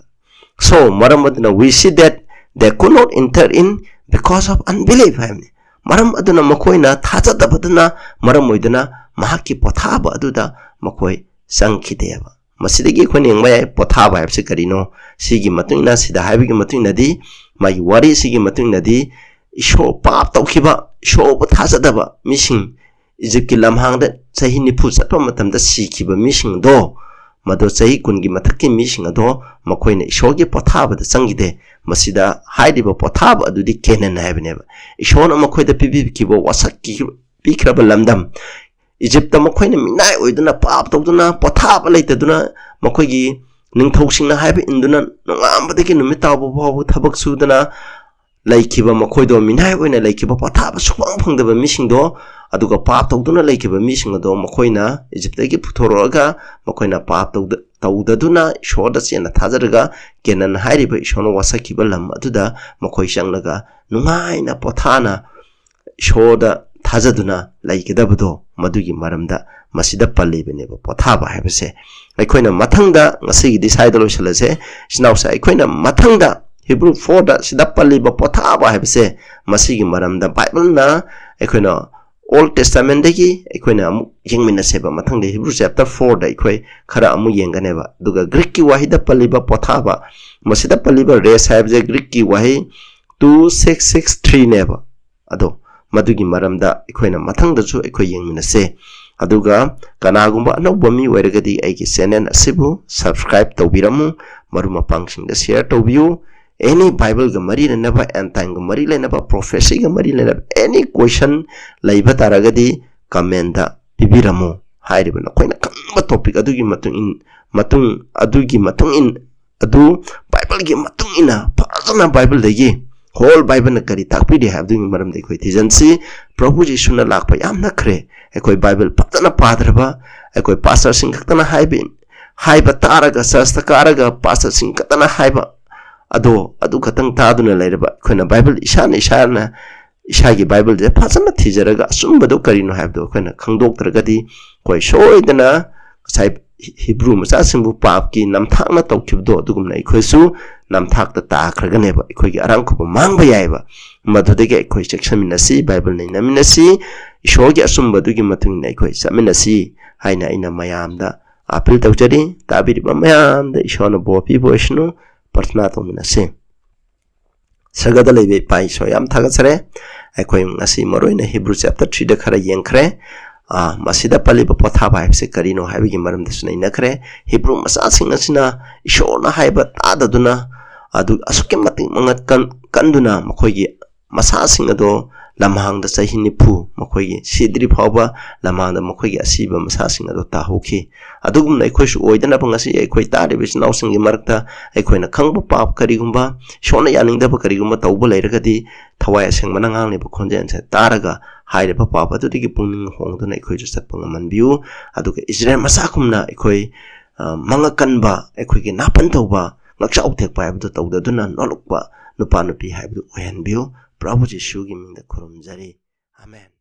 So, ꯃꯔꯝ ꯑꯗꯨꯅ we see that they could not enter in because of unbelief ꯍꯥꯏꯕꯅꯤ꯫ ꯃꯔꯝ ꯑꯗꯨꯅ ꯃꯈꯣꯏꯅ ꯊꯥꯖꯗꯕꯗꯨꯅ ꯃꯔꯝ ꯑꯣꯏꯗꯨꯅ ꯃꯍꯥꯛꯀꯤ ꯄꯣꯊꯥꯕ ꯑꯗꯨꯗ ꯃꯈꯣꯏ ꯆꯪꯈꯤꯗꯦꯕ꯫ ꯃꯁꯤꯗꯒꯤ ꯑꯩꯈꯣꯏꯅ ꯌꯦꯡꯕ ꯌꯥꯏ, ꯄꯣꯊꯥꯕ ꯍꯥꯏꯕꯁꯤ ꯀꯔꯤꯅꯣ? ꯁꯤꯒꯤ ꯃꯇꯨꯡ ꯏꯟꯅ, ꯁꯤꯗ ꯍꯥꯏꯕꯒꯤ ꯃꯇꯨꯡ ꯏꯟꯅꯗꯤ, ꯃꯥꯒꯤ ꯋꯥꯔꯤ ꯑꯁꯤꯒꯤ ꯃꯇꯨꯡ ꯏꯟꯅꯗꯤ, ꯏꯁꯣꯔ, ꯄꯥꯞ ꯇꯧꯈꯤꯕ, ꯏꯁꯣꯔꯕꯨ ꯊꯥꯖꯗꯕ ꯃꯤꯁꯤꯡ, ꯏꯖꯤꯞꯀꯤ ꯂꯝꯍꯥꯡꯗ ꯆꯍꯤ ꯅꯤꯐꯨ ꯆꯠꯄ ꯃꯇꯝꯗ ꯁꯤꯈꯤꯕ ꯃꯤꯁꯤꯡꯗꯣ, ꯃꯗꯣ ꯆꯍꯤ ꯀꯨꯟꯒꯤ ꯃꯊꯛꯀꯤ ꯃꯤꯁꯤꯡ ꯑꯗꯣ ꯃꯈꯣꯏꯅ ꯏꯁꯣꯔꯒꯤ ꯄꯣꯊꯥꯕꯗ ꯆꯪꯈꯤꯗꯦ꯫ ꯃꯁꯤꯗ ꯍꯥꯏꯔꯤꯕ ꯄꯣꯊꯥꯕ ꯑꯗꯨꯗꯤ ꯀꯦꯅꯥꯟ ꯍꯥꯏꯕꯅꯦꯕ꯫ ꯏꯁꯣꯔꯅ ꯃꯈꯣꯏꯗ ꯄꯤꯕꯤꯈꯤꯕ ꯋꯥꯁꯛꯈꯤ-, ꯄꯤꯈ꯭ꯔꯕ ꯂꯝꯗꯝ, ꯏꯖꯤꯞꯇ ꯃꯈꯣꯏꯅ ꯃꯤꯅꯥꯏ ꯑꯣꯏꯗꯨꯅ, ꯄꯥꯞ ꯇꯧꯗꯨꯅ, ꯄꯣꯊꯥꯕ ꯂꯩꯇꯗꯨꯅ, ꯃꯈꯣꯏꯒꯤ ꯅꯤꯡꯊꯧꯁꯤꯡꯅ ꯍꯥꯏꯕ ꯏꯟꯗꯨꯅ, ꯅꯣꯡꯉꯥꯟꯕꯗꯒꯤ ꯅꯨꯃꯤꯠ ꯇꯥꯕ ꯐꯥꯎꯕ ꯊꯕꯛ ꯁꯨꯗꯅ ꯂꯩꯈꯤꯕ, ꯃꯈꯣꯏꯗꯣ ꯃꯤꯅꯥꯏ ꯑꯣꯏꯅ ꯂꯩꯈꯤꯕ, ꯄꯣꯊꯥꯕ ꯁꯨꯛꯐꯪ ꯐꯪꯗꯕ ꯃꯤꯁꯤꯡꯗꯣ, ꯑꯗꯨꯒ ꯄꯥꯞ ꯇꯧꯗꯨꯅ ꯂꯩꯈꯤꯕ ꯃꯤꯁꯤꯡ ꯑꯗꯣ ꯃꯈꯣꯏꯅ ꯏꯖꯤꯞꯇꯒꯤ ꯄꯨꯊꯣꯔꯛꯑꯒ ꯃꯈꯣꯏꯅ ꯄꯥꯞ ꯇꯧꯗ-, ꯇꯧꯗꯗꯨꯅ ꯏꯁꯣꯔꯗ ꯆꯦꯠꯅ ꯊꯥꯖꯔꯒ ꯀꯦꯅꯥꯟ ꯍꯥꯏꯔꯤꯕ ꯏꯁꯣꯔꯅ ꯋꯥꯁꯛꯈꯤꯕ ꯂꯝ ꯑꯗꯨꯗ ꯃꯈꯣꯏ ꯆꯪꯂꯒ ꯅꯨꯡꯉꯥꯏꯅ ꯄꯣꯊꯥꯅ ꯏꯁꯣꯔꯗ ꯊꯥꯖꯗꯨꯅ ꯂꯩꯒꯗꯕꯗꯣ, ꯃꯗꯨꯒꯤ ꯃꯔꯝꯗ ꯃꯁꯤꯗ ꯄꯜꯂꯤꯕꯅꯦꯕ, ꯄꯣꯊꯥꯕ ꯍꯥꯏꯕꯁꯦ꯫ ꯑꯩꯈꯣꯏꯅ ꯃꯊꯪꯗ, ꯉꯁꯤꯒꯤꯗꯤ ꯁ꯭ꯋꯥꯏꯗ ꯂꯣꯏꯁꯤꯜꯂꯁꯦ, ꯏꯆꯤꯟ ꯏꯅꯥꯎꯁꯦ, ꯑꯩꯈꯣꯏꯅ ꯃꯊꯪꯗ Hebrew four ꯗ ꯁꯤꯗ ꯄꯜꯂꯤꯕ ꯄꯣꯊꯥꯕ ꯍꯥꯏꯕꯁꯦ, ꯃꯁꯤꯒꯤ ꯃꯔꯝꯗ ꯕꯥꯏꯕꯜꯅ ꯑꯩꯈꯣꯏꯅ Old Testament ꯗꯒꯤ ꯑꯩꯈꯣꯏꯅ ꯑꯃꯨꯛ ꯌꯦꯡꯃꯤꯟꯅꯁꯦꯕ꯫ ꯃꯊꯪꯗ Hebrew chapter four ꯗ ꯑꯩꯈꯣꯏ ꯈꯔ ꯑꯃꯨꯛ ꯌꯦꯡꯒꯅꯦꯕ꯫ ꯑꯗꯨꯒ Greek ꯀꯤ ꯋꯥꯍꯩꯗ ꯄꯜꯂꯤꯕ ꯄꯣꯊꯥꯕ, ꯃꯁꯤꯗ ꯄꯜꯂꯤꯕ rest ꯍꯥꯏꯕꯁꯦ Greek ꯀꯤ ꯋꯥꯍꯩ two six six three ꯅꯦꯕ꯫ ꯑꯗꯣ ꯃꯗꯨꯒꯤ ꯃꯔꯝꯗ ꯑꯩꯈꯣꯏꯅ ꯃꯊꯪꯗꯁꯨ ꯑꯩꯈꯣꯏ ꯌꯦꯡꯃꯤꯟꯅꯁꯦ꯫ ꯑꯗꯨꯒ ꯀꯅꯥꯒꯨꯝꯕ ꯑꯅꯧꯕ ꯃꯤ ꯑꯣꯏꯔꯒꯗꯤ ꯑꯩꯒꯤ channel ꯑꯁꯤꯕꯨ subscribe ꯇꯧꯕꯤꯔꯝꯃꯨ, ꯃꯔꯨꯞ ꯃꯄꯥꯡꯁꯤꯡꯗ share ꯇꯧꯕꯤꯌꯨ꯫ Any Bible ꯒ ꯃꯔꯤ ꯂꯩꯅꯕ, end time ꯒ ꯃꯔꯤ ꯂꯩꯅꯕ, prophecy ꯒ ꯃꯔꯤ ꯂꯩꯅꯕ any question ꯂꯩꯕ ꯇꯥꯔꯒꯗꯤ comment ꯇ ꯄꯤꯕꯤꯔꯝꯃꯨ꯫ ꯍꯥꯏꯔꯤꯕ ꯅꯈꯣꯏꯅ ꯈꯪꯕ topic ꯑꯗꯨꯒꯤ ꯃꯇꯨꯡ ꯏꯟ-, ꯃꯇꯨꯡ, ꯑꯗꯨꯒꯤ ꯃꯇꯨꯡ ꯏꯟ-, ꯑꯗꯨ Bible ꯒꯤ ꯃꯇꯨꯡ ꯏꯟꯅ ꯐꯖꯅ Bible ꯗꯒꯤ whole Bible ꯅ ꯀꯔꯤ ꯇꯥꯛꯄꯤꯔꯤ ꯍꯥꯏꯕꯗꯨꯒꯤ ꯃꯔꯝꯗ ꯑꯩꯈꯣꯏ ꯊꯤꯖꯤꯟꯁꯤ꯫ ꯄ꯭ꯔꯚꯨ ꯖꯤꯁꯨꯅ ꯂꯥꯛꯄ ꯌꯥꯝ ꯅꯛꯈ꯭ꯔꯦ꯫ ꯑꯩꯈꯣꯏ Bible ꯐꯖꯅ ꯄꯥꯗ꯭ꯔꯕ, ꯑꯩꯈꯣꯏ pastor ꯁꯤꯡ ꯈꯛꯇꯅ ꯍꯥꯏꯕ, ꯍꯥꯏꯕ ꯇꯥꯔꯒ, church ꯇ ꯀꯥꯔꯒ pastor ꯁꯤꯡ ꯈꯛꯇꯅ ꯍꯥꯏꯕ ꯑꯗꯣ, ꯑꯗꯨ ꯈꯛꯇꯪ ꯇꯥꯗꯨꯅ ꯂꯩꯔꯕ ꯑꯩꯈꯣꯏꯅ Bible ꯏꯁꯥꯅ, ꯏꯁꯥꯅ ꯏꯁꯥꯒꯤ Bible ꯁꯦ ꯐꯖꯅ ꯊꯤꯖꯔꯒ ꯑꯆꯨꯝꯕꯗꯣ ꯀꯔꯤꯅꯣ ꯍꯥꯏꯕꯗꯣ ꯑꯩꯈꯣꯏꯅ ꯈꯪꯗꯣꯛꯇ꯭ꯔꯒꯗꯤ, ꯑꯩꯈꯣꯏ ꯁꯣꯏꯗꯅ ꯉꯁꯥꯏ ꯍꯤꯕ꯭ꯔꯨ ꯃꯆꯥꯁꯤꯡꯕꯨ ꯄꯥꯞꯀꯤ ꯅꯝꯊꯥꯛꯅ ꯇꯧꯈꯤꯕꯗꯣ, ꯑꯗꯨꯒꯨꯝꯅ ꯑꯩꯈꯣꯏꯁꯨ ꯅꯝꯊꯥꯛꯇ ꯇꯥꯈ꯭ꯔꯒꯅꯦꯕ, ꯑꯩꯈꯣꯏꯒꯤ ꯑꯔꯥꯝ ꯈꯨꯕꯝ ꯃꯥꯡꯕ ꯌꯥꯏꯑꯕ꯫ ꯃꯗꯨꯗꯒꯤ ꯑꯩꯈꯣꯏ ꯆꯦꯛꯁꯤꯟꯃꯤꯟꯅꯁꯤ, Bible ꯅꯩꯅꯃꯤꯟꯅꯁꯤ, ꯏꯁꯣꯔꯒꯤ ꯑꯆꯨꯝꯕꯗꯨꯒꯤ ꯃꯇꯨꯡ ꯏꯟꯅ ꯑꯩꯈꯣꯏ ꯆꯠꯃꯤꯟꯅꯁꯤ ꯍꯥꯏꯅ ꯑꯩꯅ ꯃꯌꯥꯝꯗ appeal ꯇꯧꯖꯔꯤ꯫ ꯇꯥꯕꯤꯔꯤꯕ ꯃꯌꯥꯝꯗ ꯏꯁꯣꯔꯅ ꯕꯣꯔ ꯄꯤꯕ ꯑꯣꯏꯁꯅꯨ꯫ ꯄ꯭ꯔꯊꯅꯥ ꯇꯧꯃꯤꯟꯅꯁꯤ꯫ ꯁꯔꯒꯗ ꯂꯩꯕ ꯏꯄꯥ ꯏꯁꯣꯔ, ꯌꯥꯝ ꯊꯥꯒꯠꯆꯔꯦ꯫ ꯑꯩꯈꯣꯏ ꯉꯁꯤ ꯃꯔꯨ ꯑꯣꯏꯅ ꯍꯤꯕ꯭ꯔꯨ chapter three ꯗ ꯈꯔ ꯌꯦꯡꯈ꯭ꯔꯦ꯫ ꯑꯥ, ꯃꯁꯤꯗ ꯄꯜꯂꯤꯕ ꯄꯣꯊꯥꯕ ꯍꯥꯏꯕꯁꯤ ꯀꯔꯤꯅꯣ ꯍꯥꯏꯕꯒꯤ ꯃꯔꯝꯗꯁꯨ ꯅꯩꯅꯈ꯭ꯔꯦ꯫ ꯍꯤꯕ꯭ꯔꯨ ꯃꯆꯥꯁꯤꯡ ꯑꯁꯤꯅ ꯏꯁꯣꯔꯅ ꯍꯥꯏꯕ ꯇꯥꯗꯗꯨꯅ ꯑꯗꯨ ꯑꯁꯨꯛꯀꯤ ꯃꯇꯤꯛ ꯃꯉꯛ ꯀꯟ-, ꯀꯟꯗꯨꯅ ꯃꯈꯣꯏꯒꯤ ꯃꯁꯥꯁꯤꯡ ꯑꯗꯣ ꯂꯝꯍꯥꯡꯗ ꯆꯍꯤ ꯅꯤꯐꯨ ꯃꯈꯣꯏꯒꯤ ꯁꯤꯗ꯭ꯔꯤ ꯐꯥꯎꯕ ꯂꯝꯍꯥꯡꯗ ꯃꯈꯣꯏꯒꯤ ꯑꯁꯤꯕ ꯃꯁꯥꯁꯤꯡ ꯑꯗꯣ ꯇꯥꯍꯧꯈꯤ꯫ ꯑꯗꯨꯒꯨꯝꯅ ꯑꯩꯈꯣꯏꯁꯨ ꯑꯣꯏꯗꯅꯕ ꯉꯁꯤ ꯑꯩꯈꯣꯏ ꯇꯥꯔꯤꯕ ꯏꯆꯤꯟ ꯏꯅꯥꯎꯁꯤꯡꯒꯤ ꯃꯔꯛꯇ ꯑꯩꯈꯣꯏꯅ ꯈꯪꯕ ꯄꯥꯞ ꯀꯔꯤꯒꯨꯝꯕ, ꯏꯁꯣꯔꯅ ꯌꯥꯅꯤꯡꯗꯕ ꯀꯔꯤꯒꯨꯝꯕ ꯇꯧꯕ ꯂꯩꯔꯒꯗꯤ, ꯊꯋꯥꯏ ꯑꯁꯦꯡꯕꯅ ꯉꯥꯡꯂꯤꯕ ꯈꯣꯟꯖꯦꯜꯁꯦ ꯇꯥꯔꯒ ꯍꯥꯏꯔꯤꯕ ꯄꯥꯞ ꯑꯗꯨꯗꯒꯤ ꯄꯨꯛꯅꯤꯡ ꯍꯣꯡꯗꯨꯅ ꯑꯩꯈꯣꯏꯁꯨ ꯆꯠꯄ ꯉꯝꯍꯟꯕꯤꯌꯨ꯫ ꯑꯗꯨꯒ ꯏꯁꯔꯥꯌꯦꯜ ꯃꯆꯥꯒꯨꯝꯅ ꯑꯩꯈꯣꯏ, ꯑ, ꯃꯉꯛ ꯀꯟꯕ, ꯑꯩꯈꯣꯏꯒꯤ ꯅꯥꯄꯟ ꯇꯧꯕ, ꯉꯛꯆꯥꯎ ꯊꯦꯛꯄ ꯍꯥꯏꯕꯗꯨ ꯇꯧꯗꯗꯨꯅ ꯅꯣꯜꯂꯛꯄ ꯅꯨꯄꯥ ꯅꯨꯄꯤ ꯍꯥꯏꯕꯗꯨ ꯑꯣꯏꯍꯟꯕꯤꯌꯨ꯫ ꯄ꯭ꯔꯚꯨ ꯖꯤꯁꯨꯒꯤ ꯃꯤꯡꯗ ꯈꯨꯔꯨꯝꯖꯔꯤ꯫ ꯑꯃꯦꯟ꯫